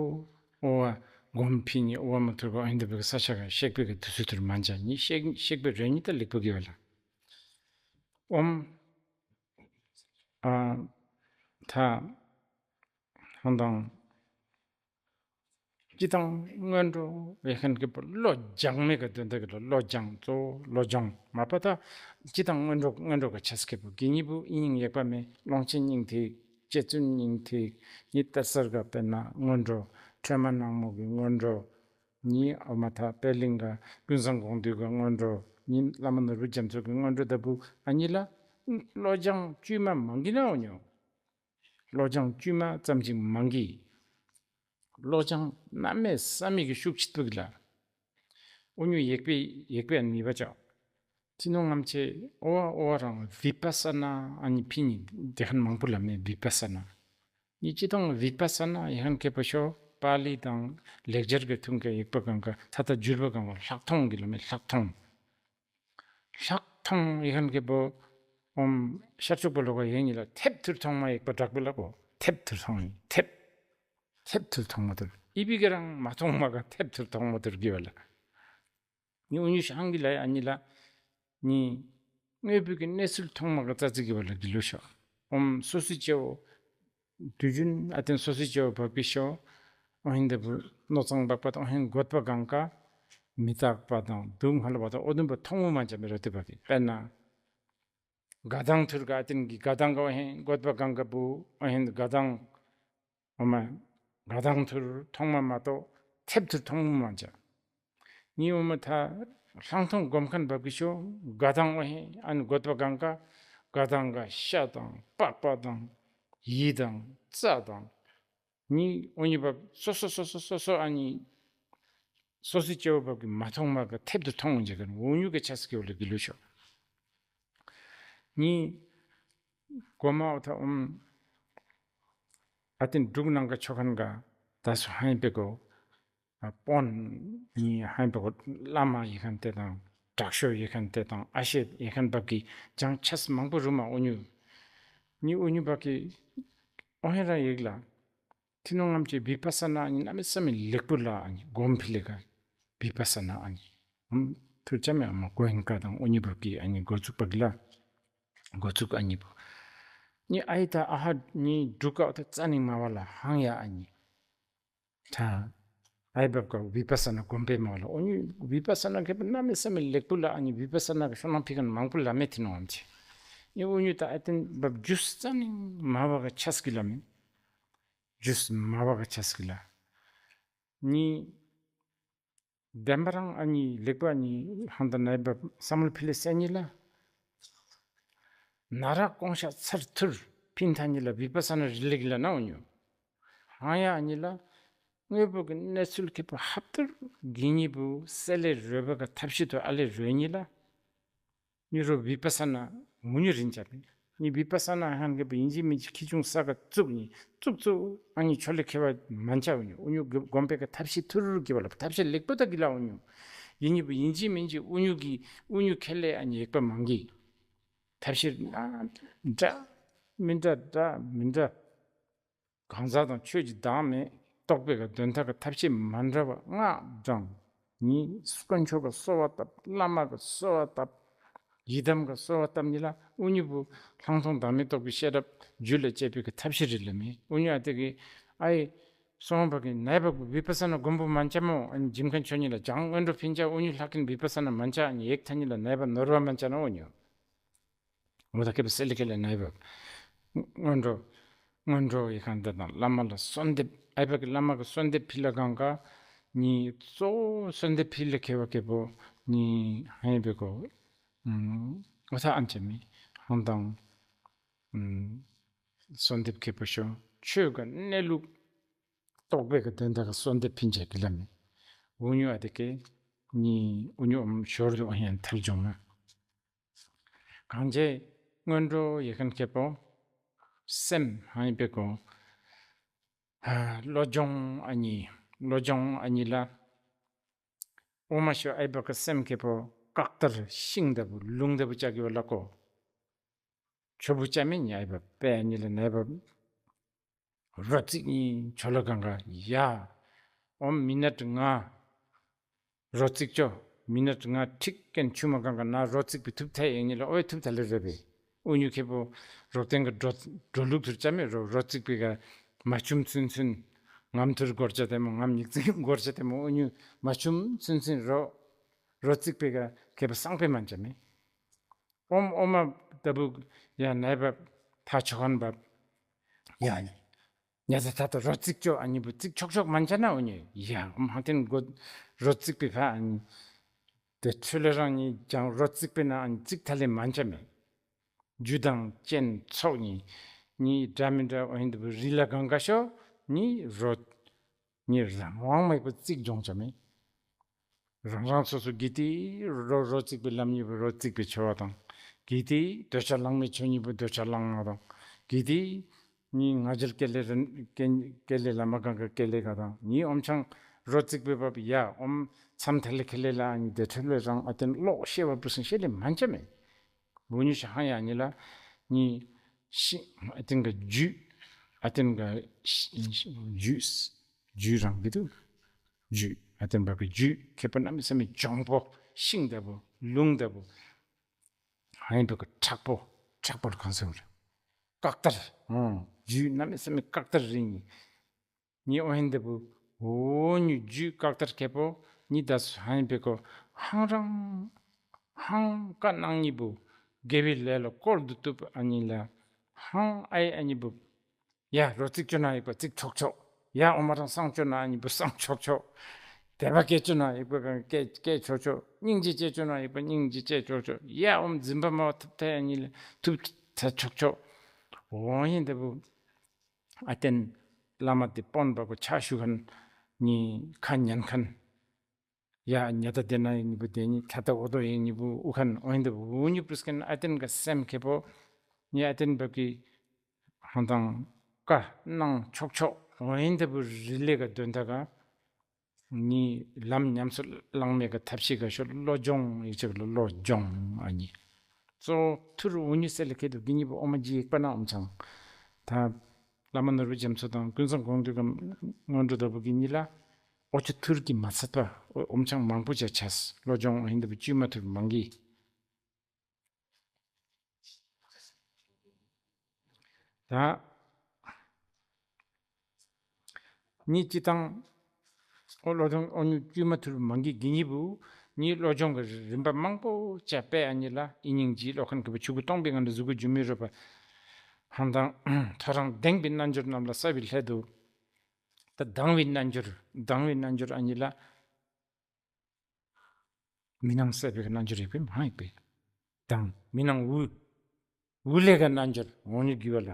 ཨོ་བ་སྒོམ་ཕི་ཉི་ཨོ་བ་མ་ཐུར་གོ་ཨ་ཡིན་དེ་བའི་གི་ས་ཆ་ག་གཤེགས་པའི་གི་དུས་ཚོད་ཐུར་མ་འཇ་ཉི་གཤེགས་གཤེགས་པའི་རེ་ཉི་ད་ལེགས་པོ་གི་བ་ལ། ཨོམ། ཨ། ཐ། ཧང་དང་། སྤྱི་དང་སྔོན་འགྲོ་ཡེ་ཁན་གི་པོ་བློ་སྦྱང་མེད་ག་དོན་དག་གི་བློ་སྦྱང་གཙོ་བོ་བློ་སྦྱང་མ་པ་ད་སྤྱི་དང་སྔོན་འགྲོ་སྔོན་འགྲོ་ག་ཆས་གི་པོ་གི་ཉི་བུ་ཨིན་ཡེག་པ་མེ་ཀློང་ཆེན་སྙིང་ཐིག་ལྕེ་བཙུན་སྙིང་ཐིག་ཉི་གཏེར་གསར་ག་དཔེར་ན་སྔོན་འགྲོ་ཁྲོས་མ་ནག་མོ་གི་སྔོན་འགྲོ། ཉི་ཨ་མ་ཐ་པད་གླིང་ག་ཀུན་བཟང་དགོངས་འདུས་ག་སྔོན་འགྲོ། ཉི་བླ་མ་ནོར་བུ་རྒྱ་མཚོ་གི་སྔོན་འགྲོ་ལྟ་བུ་ཨ་ཉི་ལ། བློ་སྦྱང་བཅུད་མ་མང་གི་ན་འོ་ཉོ། བློ་སྦྱང་བཅུད་མ་ཙམ་ཅིག་མང་གི། བློ་སྦྱང་གནམ་མེད་ས་མེད་ཀྱི་ཤུགས་ཆེ་ཐུག་གི་ལ། འུ་ཉུ་ཡེག་པའི་ཡེག་པའི་ཨ་ནི་བ་ཅག་ཐི་ནོ་ངམ་ཆེ་ཨོ་ཨ་ཨོ་ཨ་རང་བི་པ་ས་ན་ཨ་ནི་ཕི་ཉི་དེ་ཁན་མང་པོ་ལ་མེ་བི་པ་ས་ན། ཉི་སྤྱི་དང་བི་པ་ས་ན་ཡེ་ཧན་ཁེ་པོ་ཤོ་པཱ་ལི་དང་ལེགས་སྦྱར་གི་ཐུང་གི་ཡིག་པ་གང་ག་ཐ་ཐ་འཇུར་བ་གང་ག་ལྷག་མཐོང་གི་ལ་མེ་ལྷག་མཐོང་། ལྷག་མཐོང་ཡེ་ཧན་ཁེ་པོ་ཨོམ་ཤར་ཕྱོགས་པ་ལོ་ག་ཡེ་ཉི་ལ་ཐེབས་ཐུར་མཐོང་མ་ཡིག་པ་དྲག་པོ་ལ་གོ་ཐེབས་ཐུར་མཐོང་ཡིན་ཐེབས། ཐེབས་ཐུར་མཐོང་མ་ཐུར་ཨི་བི་ག་རང་མ་མཐོང་མ་ག་ཐེབས་ཐུར་མཐོང་མ་ཐུར་གི་བ་ལ། ཉི་འུ་ཉུ་ཤང་གི་ལ་ཡ་ཉི་ལ། ཉི། དངོས་པོའི་གི་གནས་ཚུལ་མཐོང་མ་ག་རྩ་ཚིག་གི་བ་ལ་གི་ལུ་ཤོ། ཨོམ་སོ་སི་ཅེའོ། དུས་རྒྱུན་ཨ་ཏན་སོ་སི་ཅེའོ་བབ་གི་ཤོ། ཨོ་ཧིན་དེ་བུ་ནོ་ཚང་བག་པ་དང་ཨོ་ཧིན་གོད་པ་གང་ག་མི་རྟག་པ་དང་སྡུག་བསྔལ་བ་དང་ཨོ་དུམ་པ་མཐོང་མོ་མ་འཇམ་པའི་རོ་དེ་བ་གི་དཔེར་ན། དགའ་ཐང་ཐུར་ག་ཨ་ཏིན་གི་དགའ་ཐང་ག་ཨོ་ཧེན་གོད་པ་གང་ག་བུ་ཨོ་ཧེན་དགའ་ཐང་ཨོ་མ་དགའ་ཐང་ཐུར་ཐོང་མ་མ་གཏོགས་ཐེབས་ཐུར་ཐོང་མ་མ་ཅ། ཉི་འོ་མ་ཐ་ལྷང་ཐོང་སྒོམ་མཁན་བབ་གི་ཤོ་དགའ་ཐང་ཨོ་ཧེ་ཨན་གོད་པ་གང་ག་དགའ་ཐང་ག་ཤ་དང་པགས་པ་དང་ཡི་དང་རྩ་དང་ཉི་འོ་ཉི་བབ་སོ་སོ་སོ་སོ་སོ་སོ་ཨ་ཉི་སོ་སོའི་སྐྱེ་བོ་བབ་གི་མ་ཐོང་མ་ག་ཐེབས་དུ་ཐོང་འོང་ཅེས་ག་འོ་ཉུ་གི་ཆ་སི་སྐྱེ་བོ་ལ་གི་ལུ་ཤོ་ཉི་གོ་མ་འོ་ཐ་ཨོམ་ཨ་ཏིན་འབྲུག་ནང་ག་ཆོ་མཁན་ག་ད་སུ་ཧན་པེ་གོ་པོན་ཉི་ཧན་པེ་གོ་བླ་མ་ཡི་ཁན་ཏེ་དང་དྲག་ཤོས་ཡི་ཁན་ཏེ་དང་ཨ་ཤེ་ཡི་ཁན་བབ་གི་ཅང་ཆས་མང་པོ་རུ་མ་འོ་ཉུ་ཉི་འོ་ཉུ་བབ་གི་ཨོ་ཧེ་ར་ཡིག་ལ་ཐི་ནོ་ངམ་ཅེ་བི་པ་ས་ན་ཨ་ཉི་གནམ་མེད་ས་མེད་ལེགས་པོ་ལ་ཨ་ཉི་སྒོམ་ཕི་ལེ་ག་བི་པ་ས་ན་ཨ་ཉི་ཨམ་ཐུར་ཅ་མེ་ཨ་མ་གོ་ཧན་ཀ་དང་འོ་ཉུ་བབ་གི་ཨ་ཉི་འགོ་ཚུགས་བབ་གི་ལ་འགོ་ཚུགས་ཨ་ཉི་བུ་ཉི་ཨའི་ད་ཨ་ཧ་ཉི་འབྲུག་ག་ད་རྩ་ནི་མ་བ་ལ་ཧང་ཡ་ཨ་ཉི། ད་ཨའི་བབ་ཀ་བི་པ་ས་ན་གོམ་པའི་མ་ལ་འོ་ཉུ་བི་པ་ས་ན་མཁས་པ་གནམ་མེད་ས་མེད་ལེགས་པོ་ལ་ཨ་ཉི་བི་པ་ས་ན་གི་ཤོ་ནང་ཕི་ཁན་མང་པོ་ལ་མེད་ཐི་ནོ་ཨམ་ཅི། ཉི་འོ་ཉུ་ད་ཨ་ཏན་བབ་ཇུས་རྩ་ནི་མ་བ་ག་ཆས་གི་ལ་མེད། ཇུས་མ་བ་ག་ཆས་གི་ལ། ཉི་བདེན་པ་རང་ཨ་ཉི་ལེགས་པ་ཨ་ཉི་ཧང་ད་ནའི་བབ་བསམ་བློ་ཕི་ལེ་སེ་ཉི་ལ། ན་ར་ཀོང་ཤ་ཚར་ཐུར་ཕིན་ཐ་ཉི་ལ་བི་པ་ས་ན་རི་ལིག་ལ་ན་འོ་ཉུ། ཧང་ཡ་ཨ་ཉི་ལ། དངོས་པོ་གི་གནས་ཚུལ་ཁེ་པོ་ཧབ་ཏུར་གི་ཉི་བུ་སེ་ལེ་རོལ་པ་ག་ཐབས་ཤེས་དུ་ཨ་ལེ་རོལ་ཉི་ལ། ཉི་རོ་བི་པ་ས་ན་འོ་ཉུ་རིན་ཅ་པེ། ཉི་བི་པ་ས་ན་ཧང་གེ་པེ་ཡིན་ཅི་མིན་ཅི་ཁི་ཆུང་ས་ག་བཙུགས་ཉི་བཙུགས་བཙུགས་ཨ་ཉི་ཆོ་ལེ་ཁེ་བ་མན་ཅ་འོ་ཉུ་འོ་ཉུ་གོམ་པེ་ག་ཐབས་ཤེས་ཐུར་གི་བ་ལ་ཐབས་ཤེས་ལེགས་པོ་ད་གི་ལ་འོ་ཉུ། ཡིན་ཉི་བུ་ཡིན་ཅི་མིན་ཅི་འོ་ཉུ་གི་འོ་ཉུ་ཁེ་ལེ་ཨ་ཉི་ཡེག་པ་མང་གི། ཐབས་ཤེས་ན་འདྲ་མི་འདྲ་འདྲ་མི་འདྲ། གང་ཟག་དང་ཆོས་ཀྱི་བདག་མེད་རྟོགས་པའི་ག་དོན་དག་གི་ཐབས་ཤེས་མ་འདྲ་བ་སྔགས་བགྲང་ཉིད་དཀོན་མཆོག་གི་གསོལ་བ་བཏབ་བླ་མ་གི་གསོལ་བ་བཏབ་ཡི་དམ་གི་གསོལ་བ་བཏབ་ཉིད་ལ་འུ་གཉིས་པོ་ལྷག་མཐོང་བདག་མེད་རྟོགས་པའི་ཤེས་རབ་རྒྱུད་ལ་སྐྱེས་པའི་གི་ཐབས་ཤེས་རེད་ལ་མེད་འུ་གཉིས་ཨ་དེ་གི་ཨ་ཡེ་སོང་བ་གི་ནའི་བ་གི་བི་པ་ས་ན་མགོན་པོ་མན་ཆ་མོ་ཨ་ནི་འཇིམ་མཁན་ཆོས་ཉིད་ལ་ཅང་སྔོན་འགྲོ་ཕིན་ཆ་འུ་གཉིས་ལྷག་གིན་བི་པ་ས་ན་མན་ཆ་ཨ་ནི་ཡེག་ཐ་ཉིད་ལ་ནའི་བ་ནོར་བ་མན་ཆ་ན་འུ་གཉིས། འོ་ད་ཁེ་པ་སེ་ལི་ཁེ་ལ་ནའི་བ། སྔོན་འགྲོ། སྔོན་འགྲོ་ཡི་ཁང་དེ་དང་བླ་མ་ལ་གསོལ་འདེབས་ཨའི་བ་གི་བླ་མ་གི་གསོལ་འདེབས་ཕི་ལ་གང་ག་ཉིད་གཙོ་བོ་གསོལ་འདེབས་ཕི་ལ་ཁེ་བ་ཁེ་པོ་ཉིད་ཧན་བེ་གོ། འོ་ད་ཨན་ཅེ་མི་ཧང་དང་། གསོལ་འདེབས་ཁེ་པོ་ཤོ་ཆོས་ག་གནས་ལུགས་རྟོགས་པའི་གི་དོན་དག་གི་གསོལ་འདེབས་ཕིན་ཆེ་གི་ལ་མི། འུ་ཉུ་ཨ་དེ་ཀེ་ཉིད་འུ་ཉུ་ཨམ་ཞོར་དུ་ཨ་ཡན་ཐལ་བྱུང་ན། གང་བྱས་སྔོན་འགྲོ་ཡེ་མཁན་ཁེ་པོ། སེམས་ཧང་ཡིན་པའི་གོ། བློ་སྦྱོང་ཨ་ནི། བློ་སྦྱོང་ཨ་ནི་ལ། འོ་མ་ཤོ་ཨའི་བ་གི་སེམས་ཁེ་པོ་བཀག་ལྟར་ཤིང་ལྟ་བུ་རླུང་ལྟ་བུ་ལྕགས་ཀྱི་བ་ལ་གོ། ཆོ་བུ་ཅ་མེ་ཉའི་བ་པའི་ཨ་ནི་ལ་ནའི་བ། རོ་རྩིག་གཉིས་ཆོ་ལོ་གང་ག་ཡ། ཨོམ་མི་ནཊ་ལྔ། རོ་རྩིག་ཅོ། མི་ནཊ་ལྔ་ཁྲིག་ཀན་ཆུ་མ་གང་ག་ན་རོ་རྩིག་པའི་ཐུབ་ཐལ་ཡེ་ཉི་ལ་ཨོའི་ཐུབ་ཐལ་ལེ་རེ་བེ། ཨུ་ཉུ་ཁེ་པོ་རོ་བརྟན་གི་འགྲོ་འགྲོ་ལུགས་ཐུར་ཅ་མེ་རོ་རོ་རྩིག་པའི་ག་མ་ཆུམ་ཚུན་ཚུན། ངམ་ཐུར་སྒོར་ཅ་དེ་མོ་ངམ་ཉིག་ཙིག་སྒོར་ཅ་དེ་མོ་ཨུ་ཉུ་མ་ཆུམ་ཚུན་ཚུན་རོ། རོ་རྩིག་པའི་ག་ཁེ་པོ་སང་པེ་མན་ཅ་མེ། ཨོམ་ཨོ་མ་ལྟ་བུ་ཡ་ནའི་བབ་ཐ་ཆོ་ཁན་བབ་ཡ་ཉ་ད་ཐ་ཏ་རོ་རྩིག་ཅོ་ཨ་ནི་བུ་རྩིག་ཆོག་ཆོག་མན་ཆ་ན་འོ་ཉི་ཡ་ཨོམ་ཧང་ཏེན་གོ་རོ་རྩིག་པའི་ཕ་ཨ་ནི་དེ་ཆོ་ལེ་རང་ཉིད་ཀྱང་རོ་རྩིག་པའི་ན་ཨ་ནི་རྩིག་ཐ་ལེ་མན་ཆ་མེད། རྒྱུ་དང་རྐྱེན་ཚོགས་ཉིད་ཉིད་འདྲ་མི་འདྲ་འོ་ཧིན་དུ་བུ་རི་ལ་གང་ག་ཤོ་ཉིད་རོ། ཉིད་རང་དབང་མེད་པར་རྩིག་སྦྱོང་བྱ་མེད། རང་རང་སོ་སོ་གི་དེ་རོ་རོ་རྩིག་པའི་ལམ་གཉིས་པོ་རོ་རྩིག་པའི་ཆོ་བ་དང་། གི་དེ་འདོད་ཆགས་ལྷག་མེད་ཆོས་གཉིས་པོ་འདོད་ཆགས་ལྷག་མ་དང་། གི་དེ་ཉིད་ང་རྒྱལ་སྐྱེ་ལེ་ར་སྐྱེ་ལེ་ལ་མ་གང་ག་སྐྱེ་ལེ་ག་དང་ཉིད་ཨོམ་ཆང་རོ་རྩིག་པའི་བབ་ཡ་ཨོམ་མཚམས་ཐ་ལེ་ཁེ་ལེ་ལ་ཉིད་དེ་ཁྲོད་ལེ་རང་ཨ་ཏེན་ལོག་ཤེས་པ་པུ་སུན་ཤེས་ལེ་མན་ཆ་མེད། འུ་ཉུ་ཤ་ཧ་ཡ་ཉི་ལ་ཉི་ཤི་ཨ་ཏེན་ག་རྒྱུད་ཨ་ཏེན་ག་རྒྱུད་རྒྱུད་རང་གི་དུ་རྒྱུད་ཨ་ཏེན་བ་གི་རྒྱུད་ཁེ་པོ་གནམ་མེད་ས་མེད་གྱོང་པོ་ཤིང་ལྟ་བུ་རླུང་ལྟ་བུ་ཧ་ཡིན་པ་གི་མཁྲེགས་པོ་མཁྲེགས་པོ་ལ་གང་ཟེར་བ་རེད། བཀག་ལྟར་རྒྱུད་གནམ་མེད་ས་མེད་བཀག་ལྟར་རིང་ཉི། ཉི་ཨོ་ཧན་དེ་བུ། འོ་ཉུ་རྒྱུད་བཀག་ལྟར་ཁེ་པོ། ཉི་ད་སུ་ཧན་པེ་ཀོ། ཧང་རང་། ཧང་ཀ་ནང་ཉི་བུ། དགེ་བའི་ལས་ལ་བཀོལ་དུ་བཏུབ། ཨ་ནི་ལ་ཧང་ཨའི་ཨ་ནི་བུ། ཡ་རོ་རྩིག་ཅོ་ན་ཡིག་པ་རྩིག་ཆོག་ཆོག་ཡ་ཨོ་མ་རང་སང་ཅོ་ན་ཨ་ནི་བུ་སང་ཆོག་ཆོག་དད་པ་སྐྱེ་ཅོ་ན་ཡིག་པ་གང་སྐྱེ་སྐྱེ་ཆོག་ཆོག་སྙིང་རྗེ་སྐྱེ་ཅོ་ན་ཡིག་པ་སྙིང་རྗེ་སྐྱེ་ཆོག་ཆོག་ཡ་ཨོམ་འཛིན་པ་མ་ཐུབ་ཐལ་ཨ་ནི་ལ་ཐུབ་ཐལ་ཆོག་ཆོག་འོ་ཡིན་དེ་བུ། ཨ་བརྟན་བླ་མ་དེ་དཔོན་པ་གོ་ཕྱག་ཞུ་མཁན་ནི་ཁ་ཉན་མཁན། ཡ་ཉ་ད་དེ་ན་ཡིན་ནི་བུ་དེ་ནི་ཐ་ད་འོ་དོ་ཡིན་ནི་བུ་ཨུ་ཁན་འོ་ཡིན་དེ་བུ་ཨུ་ཉུ་པུ་སྐན་ཨ་བརྟན་ག་སེམས་ཁེ་པོ་ནི་ཨ་བརྟན་བབ་ཀི་ཧང་དང་ཀ་ནང་ཆོག་ཆོག་འོ་ཡིན་དེ་བུ་རི་ལེ་ག་དོན་ད་ག་ནི་ལམ་ཉམས་སུ་བླང་མེད་ག་ཐབས་ཤེས་ག་ཤོ་བློ་སྦྱོང་ཡིག་ཆ་ག་ལོ་བློ་སྦྱོང་ཨ་ནི། གཙོ་བོ་ཐུར་འུ་ཉུ་སེ་ལ་ཁེ་དུ་གི་ཉི་བུ་ཨོ་མ་ཇི་ཡིག་པ་ན་ཨོམ་ཆང་ད་བླ་མ་ནོར་བུ་རྒྱ་མཚོ་དང་ཀུན་བཟང་དགོངས་འདུས་གམ་སྔོན་འགྲོ་ལྟ་བུ་གི་ཉི་ལ། ཨོ་ཆུ་ཐུར་གྱིས་མ་ཚད་པ་ཨོ་ཨོམ་ཆང་མང་པོ་བྱ་ཆས་བློ་སྦྱོང་ཨིན་དུ་བཅུས་མ་ཐུབ་མང་གི། ད་ཉི་སྤྱི་དང་ཨོ་བློ་སྦྱོང་ཨོ་ཉུ་བཅུས་མ་ཐུབ་མང་གི་གི་ཉི་བུ་ཉི་བློ་སྦྱོང་གི་རིམ་པ་མང་པོ་བྱ་པས་ཨ་ཉི་ལ་ཨི་ཉིང་ཇི་བློ་ཁན་གི་བུ་ཆུ་གུ་སྟོང་པའི་ངང་དུ་གཟུགས་སྐུ་འཇུ་མི་རུ་བ་ཧང་དང་ཐོ་རངས་ལྡེང་པའི་རྣལ་འབྱོར་རྣམས་ལ་བསླབ་པའི་སླད་དུ། ད་སྡང་བའི་རྣལ་འབྱོར་སྡང་བའི་རྣལ་འབྱོར་ཨ་ཉི་ལ། མི་སྣང་བསལ་བའི་རྣལ་འབྱོར་ཡོད་པས་མ་ཡིན་པས། དང་མི་སྣང་འུ། འུ་ལས་ཀ་རྣལ་འབྱོར་འོ་ཉུ་གི་བ་ལ།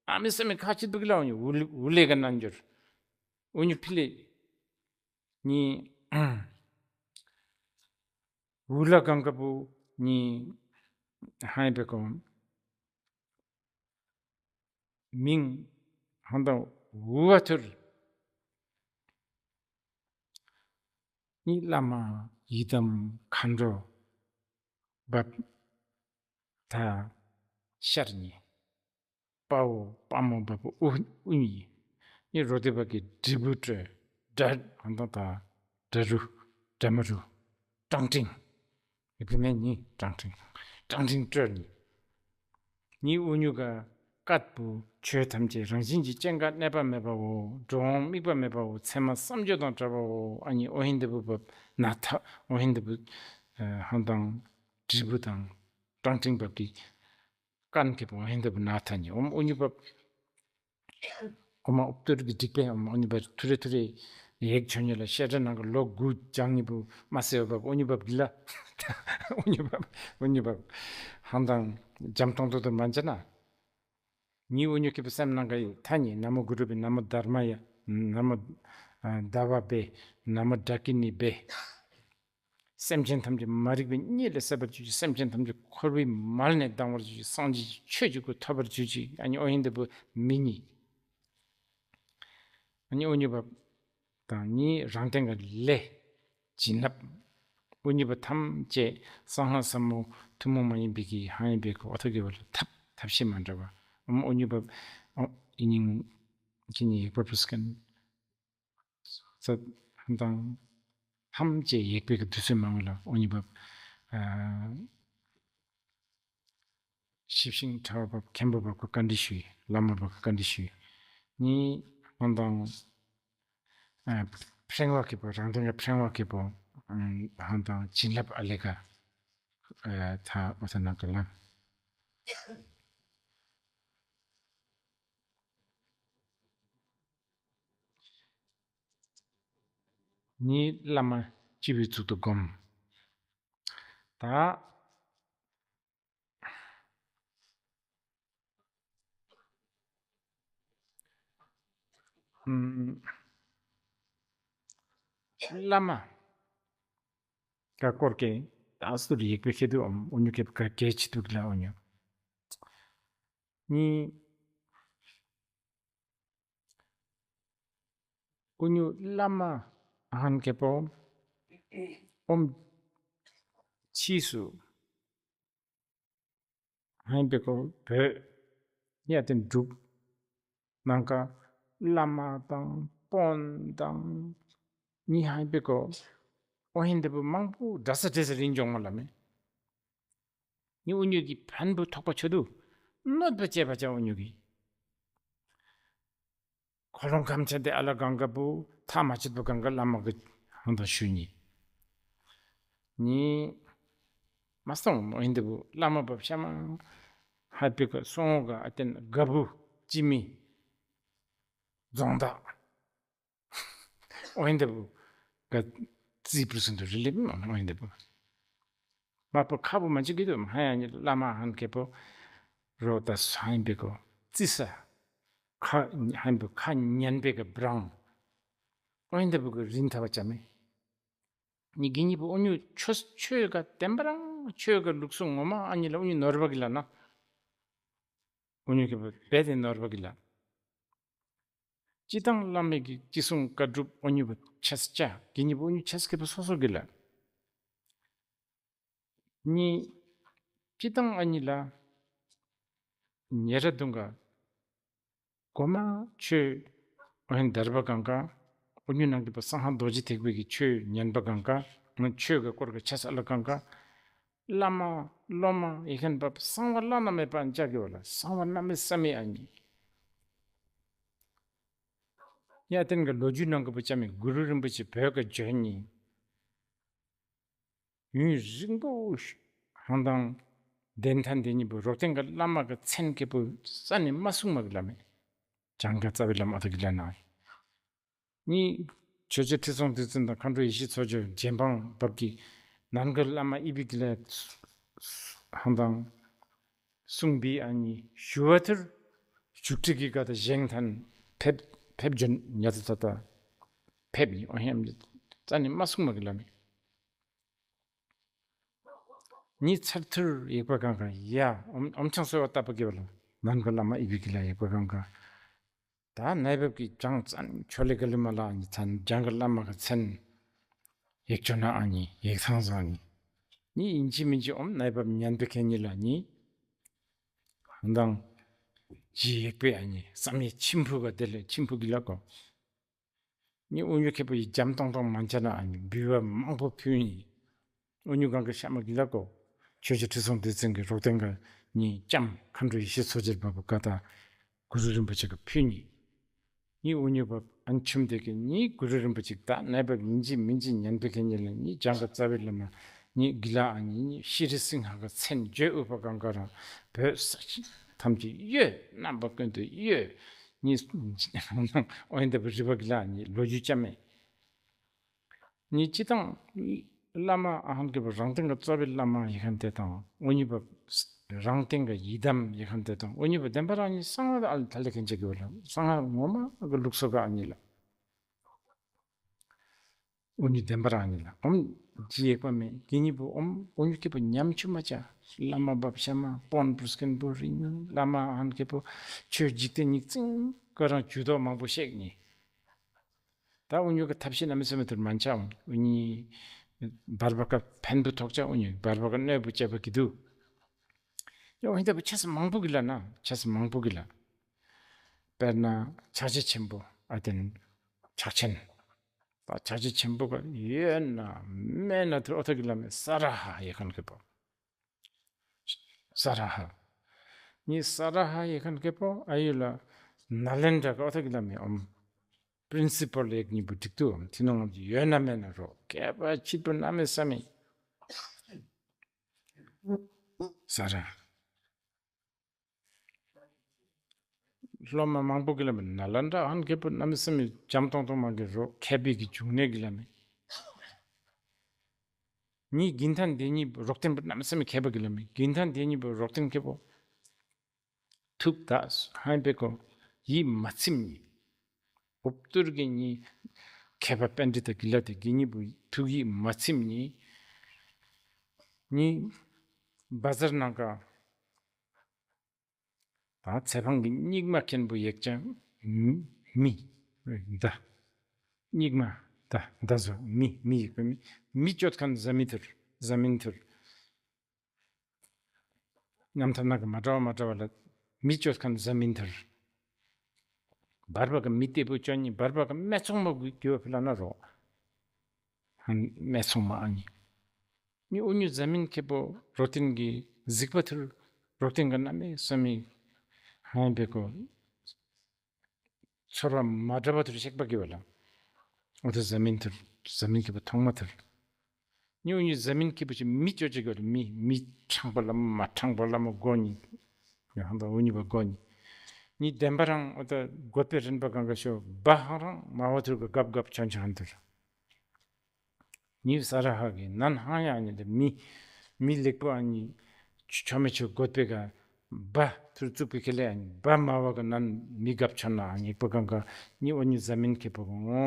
ཨ་མི་སེ་མི་ཁ་ཆེ་འདུག་ལ་འོ་ཉུ་འུ་ལས་ཀ་རྣལ་འབྱོར། འོ་ཉུ་ཕི་ལེ། ཉི། འུ་ལ་གང་ག་བུ་ཉི། ཧ་ཡིན་པས་གོ། མིང་ཧང་དང་འུ་བ་ཐུར། ཉི་བླ་མ་ཡི་དམ་མཁའ་འགྲོ་བབ། ད་ཤར་ཉི། དཔའ་བོ་དཔའ་མོ་བབ་ཨུ་ཨུ་ཉི། ཉི་རོ་དེ་བ་གི་དྲིལ་བུ་སྤྲོད། དགྲ་ཧང་དང་ད་དགྲ་རུ་དགྲ་མ་རུ། ཀྲང་ཀྲིང་། ཡི་བུད་མེད་ཉིད་ཀྲང་ཀྲིང་། ཀྲང་ཀྲིང་སྤྲོད་ཉིད། ཉིད་དབུ་སྨྱུག་ག་སྐད་པོ་ཆོས་ཐམས་ཅད་རང་བཞིན་གྱིས་སྐྱེ་འགག་གནས་པ་མེད་པའོ། འགྲོ་འོང་དམིགས་པ་མེད་པའོ། མཚན་མ་བསམ་བརྗོད་དང་བྲལ་བའོ། ཨ་ནི་ཨོ་ཧིན་དི་བུ་བབ་ན་ཐ་ཨོ་ཧིན་དི་བུ་ཧང་དང་དྲིལ་བུ་དང་ཀྲང་ཀྲིང་བབ་ཀྱི། ཀན་ཁེ་པོ་ཧན་དུ་ན་ཐ་ཉི་ཨོམ་ཨོ་ཉུ་པ། ཨོ་མ་ཨོབ་ཏུར་གི་འགྲིག་པས་ཨོམ་ཨོ་ཉུ་པ་ཐུ་རེ་ཐུ་རེ་ཡེག་ཆོ་ཉུ་ལ་ཤེ་ཏྲ་ནང་གི་ལོ་དགུ་ཅང་ཉི་པུ་མ་སེ་བ་ཨོ་ཉུ་པ་གི་ལ། ཨོ་ཉུ་པ་ཨོ་ཉུ་པ་ཧང་དང་འཇམ་ཏོང་ཏོ་དུ་མ་འཇ་ན། ཉི་ཨོ་ཉུ་ཁེ་པོ་སེམས་ནང་གི་ཐ་ཉི་ན་མོ་གུ་རུ་པི་ན་མོ་དར་མ་ཡ་ན་མོ་དཱ་བ་བེ་ན་མོ་དྲ་ཀི་ནི་བེ། སེམས་ཅན་ཐམས་ཅད་མ་རིག་པའི་གཉིད་ལས་སད་པར་གྱུར་ཅིག་སེམས་ཅན་ཐམས་ཅད་འཁོར་བའི་མལ་ནས་ལྡང་བར་གྱུར་ཅིག་སངས་རྒྱས་ཀྱི་ཆོས་ཀྱི་སྐུ་ཐོབ་པར་གྱུར་ཅིག་ཨ་ནི་ཨོ་ཧིན་དི་བུ་མི་གཉིས། ཨ་ནི་ཨོ་ཉུ་བབ་དང་གཉིས་རང་སྟེང་གི་ལས་བྱིན་རླབས། ཨོ་ཉུ་བབ་ཐམས་ཅད་གསང་སྔགས་ཟབ་མོ་ཐུན་མོང་མ་ཡིན་པའི་གི་ཧང་ཡིན་པའི་གི་འོ་ཐོག་གི་བར་ལ་ཐབས་ཐབས་ཤེས་མ་འདྲ་བ། ཨོ་ཨོ་ཉུ་བབ་ཨོ་ཨི་ཉིང་གི་ཉིས་ཡིག་པ་པུས་ཀན། ཚ་དང་ཐམས་ཅད་ཡེག་པའི་གི་དུས་ཚོད་མང་བ་ལ་ཨོ་ཉི་བབ། ཞིབ་ཤིང་ཕྲ་བ་བབ་མཁན་པོ་བབ་ཀི་བཀའ་འདྲི་ཞུ་ཡི་བླ་མ་བབ་ཀི་བཀའ་འདྲི་ཞུ་ཡི་ནི་ཧོང་དང་། ཕྲེང་བ་གི་པོ་རང་དོན་གི་ཕྲེང་བ་གི་པོ་ཧོང་དང་བྱིན་རླབས་ཨ་ལེ་ཀ་ཐ་འོ་ཐ་ན་གི་ལ། ཉིད་བླ་མ་སྤྱི་བོའི་གཙུག་ཏུ་བསྒོམ། ད། ཨུམ། བླ་མ། ཀ་སྐོར་ཀེ། ད་སུ་རི་ཡེག་པའི་ཤེད་དུ་ཨོ་ཉུ་ཀེ་ཀ་ཀེ་ཆི་དུག་ལ་ཨོ་ཉུ། ཉི། ཨོ་ཉུ་བླ་མ་ཧན་ཀེ་པོ། ཨོམ། ཕྱིས་སུ། ཧན་པེ་ཀོ་བོད། ཡ་དེ་འབྲུག་ནང་ཀ་བླ་མ་དང་དཔོན་དང་ཉི་ཧན་པེ་ཀོ། ཨོ་ཧན་དེ་བུ་མང་པོ་འདྲ་ས་འདྲ་ས་རིན་འཇོང་མ་ལ་མེ། ཉི་ཨུ་ཉུ་གི་ཕན་བུ་ཐོགས་པ་ཆོད་དུ། གནོད་པ་བྱེད་པ་ཅང་ཨུ་ཉུ་གི། ཁོ་རང་ཁམས་ཆེན་དེ་ཨ་ལ་གང་ག་བུ་ཐ་མ་ཆེད་བུ་གང་ག་བླ་མ་གི་ཧང་དང་ཞུ་ཉི། ཉི། མ་སོང་། འོན་ཏེ་བུ་བླ་མ་བབ་ཤ་མ་ཧ་པི་ཀ་སོང་ག་ཨ་ཏན་ག་བུ་ཅི་མི་རྫོང་བདག་འོན་ཏེ་བུ་ག་ཙི་པུ་སུན་དུ་རི་ལི་མ་འོན་ཏེ་བུ་མ་པོ་ཁ་བུ་མ་ཅི་གི་དུ་མ་ཧ་ཡ་ཉི་བླ་མ་ཧན་ཁེ་པོ་རོ་ད་སོ་ཧན་པི་ཀོ་ཙི་ས་ཁ་ཧན་པི་ཁ་ཉན་པི་ཀ་བྲང་འོན་ཏེ་བུ་ག་རིན་ཐ་བ་ཅ་མེ། ཉི་གི་ཉི་པོ་ཨོ་ཉུ་ཆོས་ཆོས་ག་བདེན་པ་རང་ཆོས་ག་ལུགས་སྲོལ་ངོ་མ་ཨ་ཉི་ལ་ཨོ་ཉུ་ནོར་བ་གི་ལ་ན། ཨོ་ཉུ་གི་བེ་དེ་ནོར་བ་གི་ལ། སྤྱི་བཏང་བླ་མེད་ཀྱི་ཅི་གསུང་བཀའ་སྒྲུབ་ཨོ་ཉུ་པོ་ཆས་ཅ་གི་ཉི་པོ་ཨོ་ཉུ་ཆས་ཀི་པོ་སོ་སོ་གི་ལ། ཉི་སྤྱི་བཏང་ཨ་ཉི་ལ། ཉེ་ར་དུང་ག་གོ་མ་ཆོས་ཨོ་ཧན་དར་བ་གང་ག་ཨོ་ཉུ་ནང་གི་པ་སང་ཧང་རྡོ་རྗེ་ཐེག་པའི་གི་ཆོས་ཉན་པ་གང་ག་ང་ཆོས་ག་སྐོར་ག་ཆ་ས་ལ་གང་ག་བླ་མ་སློབ་མ་ཡེ་ཁན་པ་གསང་བ་བླ་ན་མེད་པ་ཨན་ཅག་གི་བ་ལ་གསང་བ་བླ་མེད་བསམ་མེད་ཨ་ཉི་ཡ་ཏན་ག་ལོ་རྒྱུས་ནང་གི་པ་ཅ་མི་གུ་རུ་རིན་པོ་ཆེ་བོད་ག་བྱོན་ཉི། ཡུན་རིང་པོ་ཧང་དང་བདེན་ཐ་འདི་གཉིས་པོ་རོག་སྟེང་གི་བླ་མ་གི་མཚན་སྐད་པོ་རྩ་ནས་མ་གསུང་མ་གི་ལ་མེད། བྱང་ག་རྩ་བའི་བླ་མ་ཨ་ཐུ་གི་ལ་ན་གཉིས། ཆོས་རྗེ་ཁྲི་སྲོང་ལྡེ་བཙན་དང་མཁའ་འགྲོ་ཡེ་ཤེས་མཚོ་རྒྱལ་རྗེ་འབངས་བབ་ཀྱི་ནང་གི་བླ་མ་ཨི་བི་གི་ལ་ཧང་དང་གསུང་པའི་ཨ་ནི་ཞུ་བ་ཐུར་བཞུགས་ཁྲི་གི་ག་ད་བཞེངས་ཐན་ཕེབས་ཕེབས་བྱོན་ཉ་ད་ད་ད་ཕེབས་ཉི་ཨོ་ཧེམ་རྩ་ནས་མ་གསུང་མ་གི་ལ་མེད། ཉི་ཚར་ཐུར་ཡེག་པ་གང་གང་ཡ། ཨོམ་ཨོམ་ཆང་སོལ་བ་བཏབ་པ་གི་བ་ལ་ནང་གི་བླ་མ་ཨི་བི་གི་ལ་ཡེག་པ་གང་གང་། ད་ནའི་བབ་ཀྱི་ཅང་ཙན་ཆོ་ལེ་ག་ལི་མ་ལ་ཨ་ནི་ཚན་ཇང་གི་བླ་མ་གི་མཚན་ཡེག་ཆོ་ན་ཨ་ནི་ཡེག་ཚང་བཟང་ནི་ཉི་ཡིན་གཅིག་མིན་གཅིག་ཨོམ་ནའི་བབ་ཉན་པའི་ཁེ་ཉི་ལ་ཉི་ཧང་དང་ཇི་ཡེག་པའི་ཨ་ནི་བསམ་ཡས་ཆིམ་ཕུ་ག་དེ་ལས་ཆིམ་ཕུ་གི་ལ་གོ། ཉི་དབུ་མྱུར་ཁེ་པོ་ཡི་འཇམ་ཏོང་ཏོང་མ་འཆའ་ན་ཨ་ནི་འབུལ་བ་མང་པོ་ཕུལ་ནི། དབུ་མྱུར་གང་གི་ཤ་མ་གི་ལ་གོ། ཆོས་རྗེ་ཁྲི་སྲོང་ལྡེ་བཙན་གི་རོག་སྟེང་ག་ཉི་ལྕམ་མཁའ་འགྲོ་ཡེ་ཤེས་མཚོ་རྒྱལ་བ་བུ་ག་ད་གུ་རུ་རིན་པོ་ཆེ་གི་ཕུལ་ནི། ཉི་དབུ་མྱུར་བ་ཨན་ཆུམ་དེ་གི་ཉི་གུ་རུ་རིན་པོ་ཆེ་ད་ནའི་བབ་ཡིན་གཅིག་མིན་གཅིག་ཉན་པའི་ཁེ་ཉི་ལ་ཉི་ཇང་ག་རྩ་བའི་བླ་མ་ཉི་གི་ལ་ཨ་ཉི་ཉི་ཤི་རི་སིང་ཧ་ག་མཚན་བརྗོད་འོས་པ་གང་ག་རང་བོད་ས་ཆེན་ཐམས་ཅད་གཡོས། རྣམ་པ་ཀུན་ཏུ་གཡོས། ཉི་ཨོ་ཡན་དེ་བུ་རི་བ་གི་ལ་ཉི་ལོ་རྒྱུས་ཅམ་མེད། ཉི་སྤྱི་བཏང་བླ་མ་ཨ་ཧམ་གི་བུ་རང་སྟེང་གི་རྩ་བའི་བླ་མ་ཡི་ཁན་དེ་དང་འོ་ཉི་བ་རང་སྟེང་གི་ཡི་དམ་ཡི་ཁན་དེ་དང་འོ་ཉི་བ་བདེན་པ་རང་ཉིད་གསང་བ་ཨ་ལ་ཐ་ལེ་ཁན་ཅེ་གི་བུ་ལ་གསང་བ་ངོ་མ་གི་ལུགས་སྲོལ་ག་ཨ་ཉི་ལ། འོ་ཉི་བདེན་པ་རང་ཉིད་ལ་ཨོམ་ཇི་ཡེག་པ་མེད་གི་ཉི་བུ་ཨོམ་འོ་ཉི་སྐྱེས་པོ་ཉམ་ཆུ་མ་ཅ་བླ་མ་བབ་ཤ་མ་པོན་པུར་སྐན་པོ་རིང་བླ་མ་ཨན་སྐྱེས་པོ་ཆོས་འཇིག་རྟེན་ཉིག་ཙིང་ག་རང་ཇུས་གཏོགས་མང་པོ་བཤད་ཉི། ད་འུ་ཉུ་གི་ཐབས་ཤེས་ན་མི་སེ་མི་ཐུར་མན་ཆ་འུ་ཉི་འུ་ཉི་བར་བ་ཀ་ཕན་བུ་ཐོག་ཆ་འུ་ཉི་བར་བ་ཀ་གནོད་པུ་ཅེ་བ་གི་དུ། ཡ་འུ་ཉི་ད་བུ་ཆ་སི་མང་པོ་གི་ལ་ན་ཆ་སི་མང་པོ་གི་ལ། དཔེར་ན་ཕྱག་རྒྱ་ཆེན་པོ་ཨ་ཏན་ཕྱག་ཆེན། ད་ཕྱག་རྒྱ་ཆེན་པོ་ག་ཡོད་ན་མེད་ན་ཐུར་ཨོ་ཐ་གི་ལ་མེ་ས་ར་ཧ་ཡེ་ཁན་གི་པོ། ས་ར་ཧ། ཉི་ས་ར་ཧ་ཡེ་ཁན་ཁེ་པོ་ཨ་ཡུ་ལ་ན་ལེན་དྲ་ག་ཨོ་ཐ་གི་ལ་མེ་ཨོམ། པྲིན་སི་པལ་ཡེག་ཉི་བུ་ཏིག་ཏུ་ཨོམ་ཐི་ནོ་ངམ་གྱི་ཡོད་ན་མེད་ན་རོ་ཁེ་པ་ཆིད་པོ་ན་མེ་ས་མེ། ས་ར། སློབ་མ་མང་པོ་གི་ལ་མེ་ན་ལེན་དྲ་ཧན་ཁེ་པོ་ན་མེ་ས་མེ་འཇམ་ཏོང་ཏོང་མང་གི་རོ་ཁེ་པི་གི་འབྱུང་གནས་གི་ལ་མེ། ཉི་གིན་ཐན་དེ་ཉི་རོག་སྟེན་པུ་ནམ་སེམས་མཁས་པ་གི་ལ་མི་གིན་ཐན་དེ་ཉི་པུ་རོག་སྟེན་མཁས་པོ། ཐུག་ད་ཧན་པེ་ཀོ་ཡིད་མ་ཚིམ་ཉི། འུབ་ཏུར་གི་ཉི་མཁས་པ་པཎྜི་ཏ་གི་ལ་དེ་གི་ཉི་པུ་ཐུག་ཡིད་མ་ཚིམ་ཉི། ཉི་བ་ཟར་ནང་ག་ད་ཚེ་འཕང་གི་སྙིགས་མ་མཁན་པོ་ཡེག་ཅང་མི་མི་ད་སྙིགས་མ་ད་ད་བཟོ་མི་མི་ཡེག་པའི་མི་མི་སྤྱོད་མཁན་ཟ་མི་ཐུར་ཟ་མིན་ཐུར། རྣམ་ཐར་ནང་གི་མ་འདྲ་བ་མ་འདྲ་བ་ལ་མི་སྤྱོད་མཁན་ཟ་མིན་ཐུར། བར་བ་གི་མི་ལྟེ་བུ་ཅོ་ཉི་བར་བ་གི་སྨད་འཚོང་མ་གི་རྒྱུ་བ་ཕི་ལ་ན་རོ། སྨད་འཚོང་མ་ཨ་ཉི། ཉི་ཨུ་ཉུ་ཟ་མིན་ཁེ་པོ་རོ་ཏིན་གི་གཟིགས་པ་ཐུར་རོ་ཏིན་གི་ན་མེ་ས་མི་ཧན་པེ་ཀོ། ཚོར་བ་མ་འདྲ་བ་ཐུར་གཤེགས་པ་གི་བ་ལ། འོ་ད་ཟ་མིན་ཐུར་ཟ་མིན་ཁེ་པོ་ཐོང་མ་ཐུར། ཉི་འུ་ཉི་ཟ་མིན་ཁེ་པོ་ཅི་མི་ཅོ་ཅི་གོ་མི་མི་ཁྲང་པ་ལ་མ་ཁྲང་པ་ལ་མ་གོ་ཉི། ཡང་ཧང་དང་འུ་ཉི་པ་གོ་ཉི། ཉི་བདེན་པ་རང་འོ་ད་གོད་པའི་རིན་པ་གང་ག་ཤོ་བ་ཧང་རང་མ་བ་ཐུར་ག་གབ་གབ་ཆོན་ཆོན་ཐུར། ཉི་ས་ར་ཧ་གི་ནན་ཧང་ཡང་ཉི་དེ་མི་མི་ལེགས་པོ་ཨ་ཉི་ཆོ་མེ་ཆོ་གོད་པའི་ག་བ་ཐུར་བཙུགས་པའི་ཁེ་ལས་ཨ་ཉི་བ་མ་བ་ག་ནན་མི་གབ་ཆོན་ན་ཨ་ཉི་པ་གང་ག་ཉི་འུ་ཉི་ཟ་མིན་ཁེ་པོ་གོ་ངོ་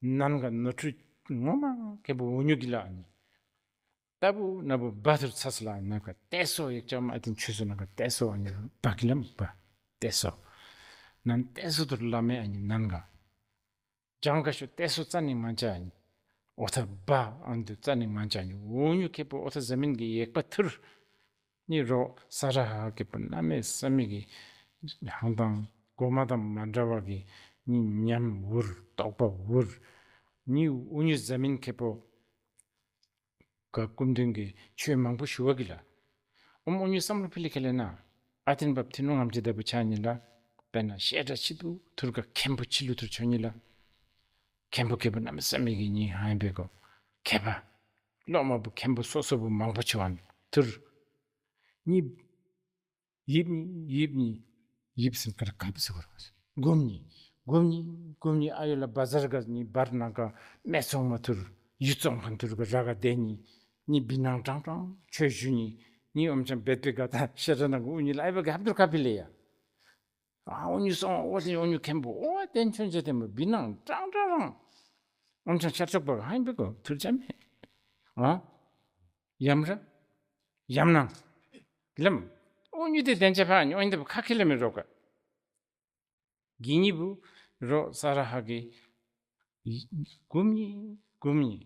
ནན་ག་ནོ་ཁྲུ་ངོ་མ་ཁེ་པོ་འུ་ཉུ་གི་ལ་ཨ་ཉི། ལྟ་བུ་ན་བུ་བ་ཐུར་ཚ་སི་ལ་ན་ག་ཏེ་སོ་ཡེག་ཅག་མ་ཨ་ཏིན་ཆུ་སོ་ན་ག་ཏེ་སོ་ཨ་ནི་བ་གི་ལམ་བ་ཏེ་སོ། ནན་ཏེ་སོ་ཐུར་ལ་མེ་ཨ་ནི་ནན་ག་ཇང་ག་ཤོ་ཏེ་སོ་རྩ་ནི་མ་ཅ་ཨ་ནི་འོ་ཐ་བ་ཨ་ནི་རྩ་ནི་མ་ཅ་ཨ་ནི་འུ་ཉུ་ཁེ་པོ་འོ་ཐ་ཟ་མིན་གི་ཡེག་པ་ཐུར་ནི་རོ་ས་ར་ཧ་ཁེ་པོ་ན་མེ་ས་མི་གི་ཧང་དང་གོ་མ་དང་མ་འདྲ་བ་གི་ནི་ཉམ་འུར་རྟོག་པ་འུར་ནི་འུ་ཉུ་ཟ་མིན་ཁེ་པོ། ག་སྐུ་མདུན་གྱི་ཆོས་མང་པོ་ཞུ་བ་གི་ལ། ཨོམ་འུ་ཉུ་བསམ་བློ་ཕི་ལི་ཁེ་ལེ་ན། ཨ་ཏིན་བབ་ཐི་ནུ་ངམ་ཅི་ལྟ་བུ་ཆ་ཉི་ལ། དཔེར་ན་བཤད་གྲྭ་ཆི་དུ་ཐུར་ག་མཁན་པོ་ཆི་ལུ་ཐུར་ཆོ་ཉི་ལ། མཁན་པོ་མཁན་པོ་ན་མི་ས་མི་གི་ཉི་ཧ་ཡིན་པའི་གོ་མཁས་པ། སློབ་མ་བུ་མཁན་པོ་སོ་སོ་བུ་མང་པོ་ཆོ་བ་ཐུར། ཉི། ཡིབ་ནི་ཡིབ་ནི་ཡིབ་སེམས་ཁར་གབ་སེ་བར་བ་སྒོམ་ནི་སྒོམ་ནི་སྒོམ་ནི་ཨ་ཡོ་ལ་བ་ཟར་ག་ནི་བར་ན་ག་སྨད་ཚོང་མ་ཐུར་ཡུ་ཙོང་ཁན་ཐུར་ག་ར་ག་དེ་ནི་ནི་བི་ནང་ཀྲང་ཀྲང་ཆོས་ཞུ་ནི་ནི་ཨོམ་ཆང་བེད་པེ་ག་ད་ཤེ་ར་ན་ག་འུ་ནི་ལ་ཨ་བ་ག་ཧབ་ཐུར་ག་ཕི་ལེ་ཡ། ཨ་འུ་ནི་སོང་ཨོ་ཏེ་འུ་ནི་མཁན་པོ་ཨོ་ཏེན་ཆོན་ཆེ་ཏེན་པོ་བི་ནང་ཀྲང་ཀྲང་རང་ཨོམ་ཆང་ཤར་ཆོག་པ་ཧ་ཡིན་པེ་གོ་ཐུར་ཆ་མེ། ཨ། ཡམ་ར། ཡམ་ནང་། ལམ། ཨོ་ཉུ་ཏེ་དན་ཅ་ཕ་ཉོ་ཨིན་ཏེ་བུ་ཁ་ཁེ་ལ་མི་རོ་ག་གི་ཉི་བུ་རོ་ས་ར་ཧ་གི་གུམ་ཉི་གུམ་ཉི་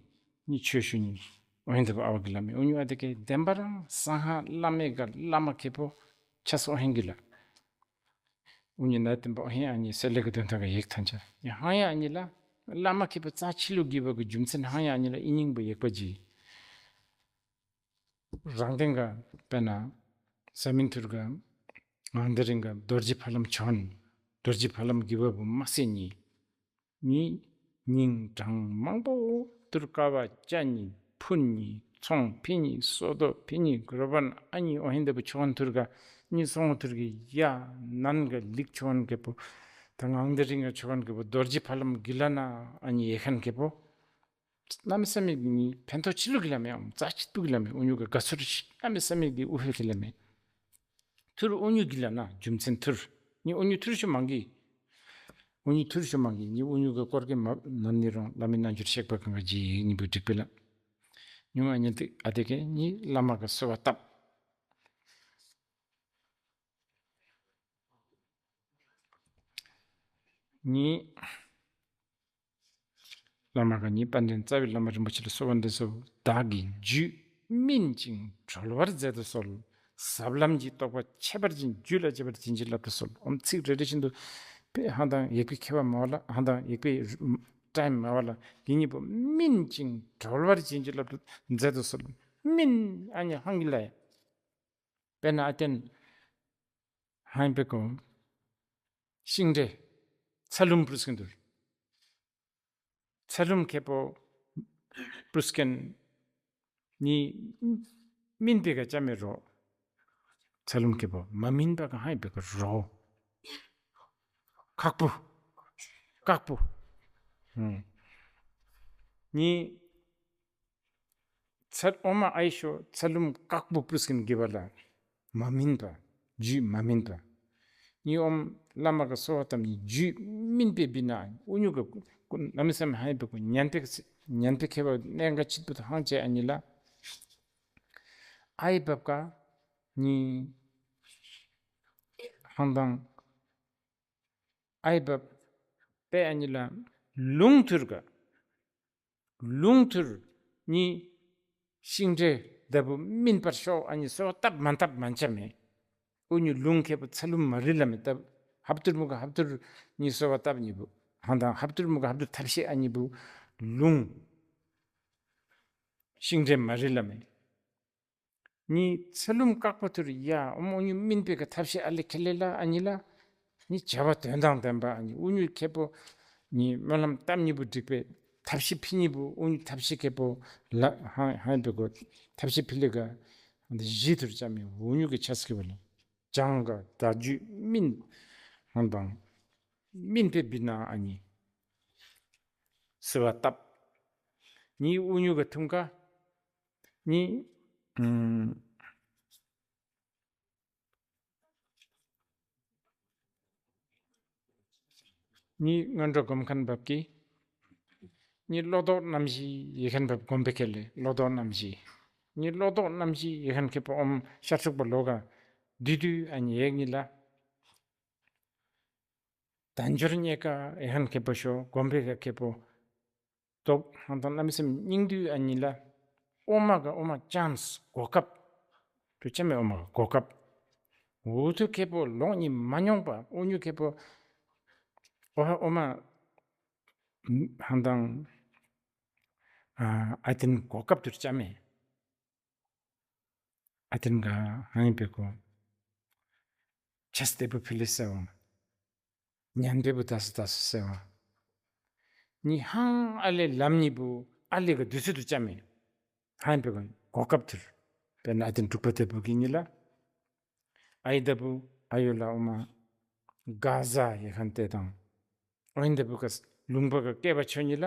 ཉི་ཆོས་ཞུ་ཉི་ཨོ་ཨིན་ཏེ་བུ་ཨ་བ་གི་ལ་མི་ཨོ་ཉུ་ཨ་ཏེ་ཀེ་དན་པ་རང་ས་ཧ་བླ་མེ་ག་བླ་མ་ཁེ་པོ་ཆ་སོ་ཧེན་གི་ལ། འུ་ཉི་ན་ཏིམ་པ་ཧེ་ཨ་ཉི་སེ་ལེ་གི་དོན་ཐང་གི་ཡིག་ཐང་ཆ་ཡ་ཧང་ཡ་ཨ་ཉི་ལ་བླ་མ་ཁེ་པོ་རྩ་ཆི་ལུ་གི་བ་གི་རྒྱུ་མཚན་ཧང་ཡ་ཨ་ཉི་ལ་ཨི་ཉིང་པོ་ཡེག་པ་ཇི། རང་སྟེང་ག་དཔེར་ན་ས་མིན་ཐུར་ག་ངང་དེ་རིང་ག་རྡོ་རྗེ་ཕ་ལམ་ཆོན་རྡོ་རྗེ་ཕ་ལམ་གི་བ་བུ་མ་སེ་ཉི། ཉི་ཉིང་གྲངས་མང་པོ་ཏུར་ཀ་བ་ཅ་ཉི་ཕུན་ཉི་ཚོང་ཕི་ཉི་སོ་དོ་ཕི་ཉི་གུ་ར་བན་ཨ་ཉི་ཨོ་ཧིན་དེ་བུ་ཆོན་ཐུར་ག་ཉི་སོང་ཐུར་གི་ཡ་ནན་ག་ལིག་ཆོན་གེ་པོ་ད་ངང་དེ་རིང་ག་ཆོན་གེ་པོ་རྡོ་རྗེ་ཕ་ལམ་གི་ལ་ན་ཨ་ཉི་ཡེ་ཁན་གེ་པོ་གནམ་མེད་ས་མེད་ཀྱི་ཕན་ཐོགས་ཆི་ལུགས་ཀྱི་ལ་མེད་ཨམ་རྩ་ཆི་ཏུ་གི་ལ་མེད་འུ་ཉུ་ག་ག་ཚོར་གནམ་མེད་ས་མེད་ཀྱི་ཨུ་ཧེ་གི་ལ་མེད། ཐུར་འུ་ཉུ་གི་ལ་ན་རྒྱུ་མཚན་ཐུར། ཉི་འུ་ཉུ་ཐུར་ཤུ་མང་གི། འུ་ཉུ་ཐུར་ཤུ་མང་གི་ཉི་འུ་ཉུ་གི་སྐོར་གི་མ་ནམ་ནི་རོང་བླ་མའི་རྣལ་འབྱོར་གཤེགས་པ་གང་ག་ཇི་ཡིག་ཉི་བུ་འགྲིག་པའི་ལ། ཉུང་ང་ཉི་ཏི་ཨ་ཏི་ཀེ་ཉི་བླ་མ་གི་གསོལ་བ་བཏབ། ཉི། བླ་མ་ག་ཉི་དཔལ་ལྡན་རྩ་བའི་བླ་མ་རིན་པོ་ཆེ་ལ་གསོལ་བ་འདེབས་སོ། བདག་གིས་རྒྱུད་སྨིན་ཅིང་གྲོལ་བར་མཛད་དུ་གསོལ། ཟབ་ལམ་གྱི་རྟོགས་པ་ཁྱད་པར་ཅན་རྒྱུད་ལ་སྐྱེ་བར་བྱིན་གྱིས་བརླབ་ཏུ་གསོལ། ཨོམ་ཚིག་རེ་རེ་བཞིན་དུ་དཔེ་ཧང་དང་ཡེག་པའི་མཁས་པ་མ་བ་ལ་ཧང་དང་ཡེག་པའི་ཊའིམ་མ་བ་ལ་གི་ཉི་པོ་སྨིན་ཅིང་གྲོལ་བར་བྱིན་གྱིས་བརླབ་ཏུ་མཛད་དུ་གསོལ། སྨིན་ཨ་ཉི་ཧང་གི་ལ་ཡ། དཔེར་ན་ཨ་ཏེན་ཧང་པེ་ཀོ་ཤིང་འབྲས་ཚ་ལུམ་པུ་རུ་སྐྱེ་འདུག་ཚ་ལུམ་ཁེ་པོ་པུ་རུ་སྐྱེ་ནི་སྨིན་པའི་ག་ཅ་མེ་རོ། ཚ་ལུམ་ཁེ་པོ་མ་སྨིན་པ་ག་ཧང་པེ་ཀོ་རོ། ཁག་པོ། ཁག་པོ། ནི། ཚད་ཨོ་མ་ཨའི་ཤོ་ཚད་ལུམ་ཀག་པོ་པུ་སྐིན་གི་བ་ལ། མ་སྨིན་པ། རྒྱུད་མ་སྨིན་པ། ཉི་ཨོམ་བླ་མ་ག་གསོལ་བ་བཏབ་ནི་རྒྱུད་སྨིན་པའི་བི་ན་ཨུ་ཉུ་ག་ཀུ་ན་མི་སམ་ཧའི་པེ་ཀུ་ཉན་པེ་ཉན་པེ་ཁེ་བ་གནས་འགའ་ཆིད་པུ་ཧང་ཅེ་ཨ་ཉི་ལ། ཨའི་བབ་ག་ཉི་ཧང་དང་། ཨའི་བབ་པེ་ཨ་ཉི་ལ་ལུང་ཐུར་ག་ལུང་ཐུར་ཉི་ཤིང་འབྲས་ལྟ་བུ་སྨིན་པར་ཤོག་ཨ་ཉི་གསོལ་བ་བཏབ་མ་བཏབ་མ་འཆམ་མེ། ཨུ་ཉུ་ལུང་ཁེ་པོ་ཚ་ལུམ་མ་རི་ལ་མེ་བཏབ། ཧབ་ཐུར་མུ་ག་ཧབ་ཐུར་ཉི་གསོལ་བ་བཏབ་ཉི་བུ་ཧང་དང་ཧབ་ཐུར་མུ་ག་ཧབ་ཐུར་ཐབས་ཤེས་ཨ་ཉི་བུ་ལུང་ཤིང་འབྲས་མ་རི་ལ་མེ། ཉི་ཚ་ལུམ་ཀག་པོ་ཐུར་ཡ་ཨོ་མོ་ཉུ་སྨིན་པའི་ག་ཐབས་ཤེས་ཨ་ལེ་ཁེ་ལེ་ལ་ཨ་ཉི་ལ། ཉི་བྱ་བ་དོན་དང་ལྡན་པ་ཨ་ཉི་ཨུ་ཉུ་ཁེ་པོ་ཉི་སྨོན་ལམ་གཏམ་ཉི་བུ་འགྲིག་པའི་ ཐབས་ཤེས་ཕི་ཉི་བུ་ཨུ་ཐབས་ཤེས་ཁེ་པོ་ལ་ཧང་ཧང་པེ་གོ་ཐབས་ཤེས་ཕི་ལེ་ག་འདི་ཞི་ཐུར་ཅ་མི་ཨུ་ཉུ་གི་ཆ་སི་ཁེ་པོ་ལ་ཅང་ག་ད་ཇུ་མིན་ཧང་དང་མིན་པེ་བི་ན་ཨ་ནི་སི་བ་ཏབ་ནི་ཨུ་ཉུ་གི་ཐུང་ཀ་ནི་ཨུམ། ནི་སྔོན་འགྲོ་སྒོམ་མཁན་བབ་ཀྱི། ནི་བློ་ལྡོག་རྣམ་བཞི་ཡེ་མཁན་བབ་སྒོམ་པའི་ཁེ་ལེ་བློ་ལྡོག་རྣམ་བཞི། ནི་བློ་ལྡོག་རྣམ་བཞི་ཡེ་མཁན་ཁེ་པོ་ཨོམ་ཤར་ཕྱུག་པ་ལོ་ག་དུས་དུས་ཨ་ནི་ཡེག་ནི་ལ། དལ་འབྱོར་རྙེད་དཀའ་ཡེ་མཁན་ཁེ་པོ་ཤོ་སྒོམ་པའི་ཁེ་པོ། ཏོག་ཧང་དང་རྣམ་སེམས་སྙིང་བསྡུས་ཨ་ནི་ལ། ཨོ་མ་ག་ཨོ་མ་ཅན་སི་གོ་སྐབས། དུ་ཅ་མེ་ཨོ་མ་ག་གོ་སྐབས། འུ་ཐུ་ཁེ་པོ་ལོང་ཉི་མ་མྱོང་པ་ཨོ་ཉུ་ཁེ་པོ། ཨོ་ཧ་ཨོ་མ་ཧང་དང་ཨ་ཏིན་གོ་སྐབས་དུ་ཅ་མེ། ཨ་ཏིན་ག་ཧང་ཡིན་པེ་གོ། ཆེས་ཏེ་བུ་ཕི་ལི་སེ་བ། ཉན་པེ་བུ་དཱ་སི་དཱ་སི་སེ་བ། ནི་ཧང་ཨ་ལེ་ལམ་ནི་བུ་ཨ་ལེ་ག་དུས་ཚོད་དུ་ཅ་མེ། ཧང་ཡིན་པེ་གོ་གོ་སྐབས་དུར། པེ་ན་ཨ་ཏིན་དྲུག་པ་ཏེ་བུ་གི་ནི་ལ། ཨའི་ད་བུ་ཨ་ཡོ་ལ་ཨོ་མ། ག་ཟ་ཡེ་ཁན་ཏེ་དང་། ཨོ་ཧིན་ད་བུ་ག་ལུང་པ་ག་སྐེ་བ་ཆོ་ནི་ལ།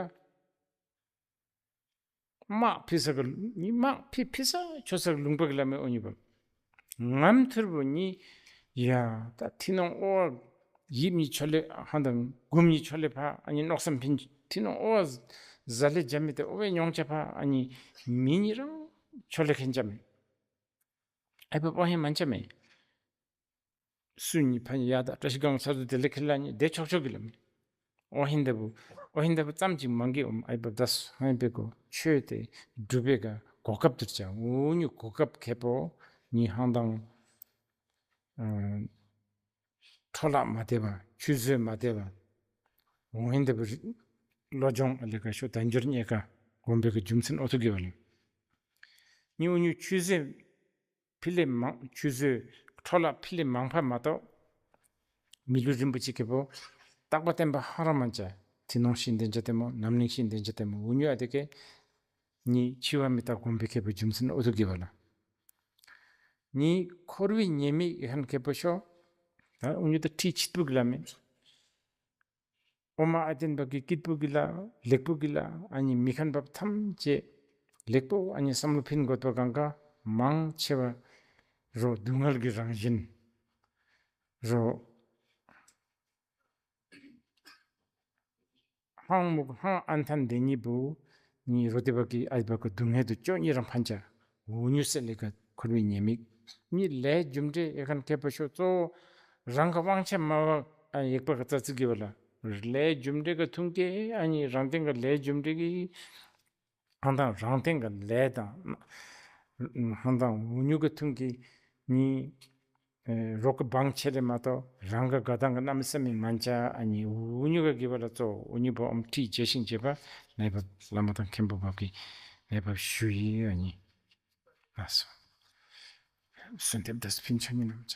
དམག་ཕི་ས་གི་ནི་དམག་ཕི་ཕི་ས་ཆོ་ས་གི་ལུང་པ་གི་ལ་མེ་ཨོ་ཉི་བ། ངམ་ཐུར་བུ་ནི་ཡ་ད་ཐི་ནོང་ཨོ་ཡིབ་ནི་ཆོ་ལེ་ཧང་དང་གུམ་ནི་ཆོ་ལེ་ཕ་ཨ་ནི་ནོག་སམ་ཕིན་ཐི་ནོང་ཨོ་ཟ་ལེ་ཇ་མི་ཏེ་ཨོ་བེ་ཉོང་ཆ་ཕ་ཨ་ནི་མི་ནི་རང་ཆོ་ལེ་ཁན་ཇ་མི། ཨེ་བ་ཨོ་ཧེ་མན་ཆ་མེ། སུ་ཉི་ཕ་ཉི་ཡ་ད་བཀྲ་ཤིས་སྒང་ས་དུ་དེ་ལེ་ཁེ་ལ་ཉི་དེ་ཆོག་ཆོག་གི་ལ་མི། ཨོ་ཧིན་ད་བུ། ཨོ་ཧིན་ད་བུ་ཙམ་ཅིག་མང་གི་ཨོམ་ཨའི་བབ་དཱ་སུ་ཧང་པེ་གོ་ཆོས་ཏེ་སྒྲུབ་པེ་ག་གོ་སྐབས་དུར་ཅ་འུ་ཉུ་གོ་སྐབས་ཁེ་པོ་ཉི་ཧང་དང་། འཕྲོ་བརླག་མ་བསྡད་པ་ཆུད་ཟོས་མ་བསྡད་པ། ཨོ་ཧིན་ད་བུ་བློ་སྦྱོང་ཨ་ལེ་ག་ཤོ་དལ་འབྱོར་རྙེད་དཀའ་སྒོམ་པེ་ག་རྒྱུ་མཚན་ཨོ་ཐུ་གི་བ་ལེ། ཉི་འུ་ཉུ་ཆུད་ཟོས། ཕི་ལེ་མང་ཆུད་ཟོས་འཕྲོ་བརླག་ཕི་ལེ་མང་ཕ་མ་གཏོགས། མི་ལུས་རིན་པོ་ཆེ་ཁེ་པོ། རྟག་པ་བརྟན་པ་ཧ་ར་མ་ཅ། ཐི་ནོང་ཤིང་ལྡན་ཅ་ཏེ་མོ་ནམ་ལིང་ཤིང་ལྡན་ཅ་ཏེ་མོ་འུ་ཉུ་ཨ་ཏེ་ཀེ། ནི་འཆི་བ་མི་རྟག་སྒོམ་པེ་ཁེ་པོ་རྒྱུ་མཚན་ཨོ་ཐུ་གི་བ་ལ། ནི་འཁོར་བའི་ཉེས་དམིགས་ཡེ་ཧན་ཁེ་པོ་ཤོ། ད་འུ་ཉུ་ད་ཁྲི་ཆིད་པུ་གི་ལ་མེ། ཨོ་མ་ཨ་ཏིན་བབ་ཀྱི་སྐྱིད་པོ་གི་ལ་ལེགས་པོ་གི་ལ་ཨ་ནི་མི་ཁན་བབ་ཐམས་ཅད་ལེགས་པོ་ཨ་ནི་བསམ་བློ་ཕིན་དགོས་པ་གང་ག་མང་ཆེ་བ་རོ་སྡུག་བསྔལ་གྱི་རང་བཞིན་རོ། ཧང་མུག་ཧང་ཨན་ཐན་དེ་གཉིས་པོ་ནི་རོ་དེ་བབ་ཀྱི་ཨ་བབ་ཀྱི་སྡུག་བསྔལ་དུ་ཅོ་གཉིས་རང་ཕན་ཆ་འུ་ཉུ་སེ་ལེ་ག་འཁོར་བའི་ཉེས་དམིགས་ནི་ལས་རྒྱུ་འབྲས་ཡེ་ཁན་ཁེ་པོ་ཤོ་གཙོ་བོ་རང་གི་དབང་ཆ་མ་བ་ཡེག་པ་ག་ཙ་ཙི་གི་བ་ལ་ལས་རྒྱུ་འབྲས་ག་ཐུང་ཀེ་ཨ་ནི་རང་སྟེང་གི་ལས་རྒྱུ་འབྲས་གི་ཧང་དང་རང་སྟེང་གི་ལས་དང་ཧང་དང་འུ་ཉུ་གི་ཐུང་ཀེ་ནི་རོག་གི་བང་ཆེ་ལེ་མ་གཏོགས་རང་གི་ག་དང་གི་རྣམ་སེམས་མི་མན་ཆ་ཨ་ནི་འུ་ཉུ་གི་གི་བ་ལ་གཙོ་འུ་ཉུ་བ་ཨོམ་ཁྲི་ཇེ་ཤིང་ཇེ་བ་ལེ་བ་བླ་མ་དང་མཁན་པོ་བབ་ཀྱི་ལེ་བ་ཞུ་ཡི་ཨ་ནི། ཨ་སོ། གསོལ་འདེབས་འདི་ཕིན་ཆ་ཉིན་ནམ་ཅ།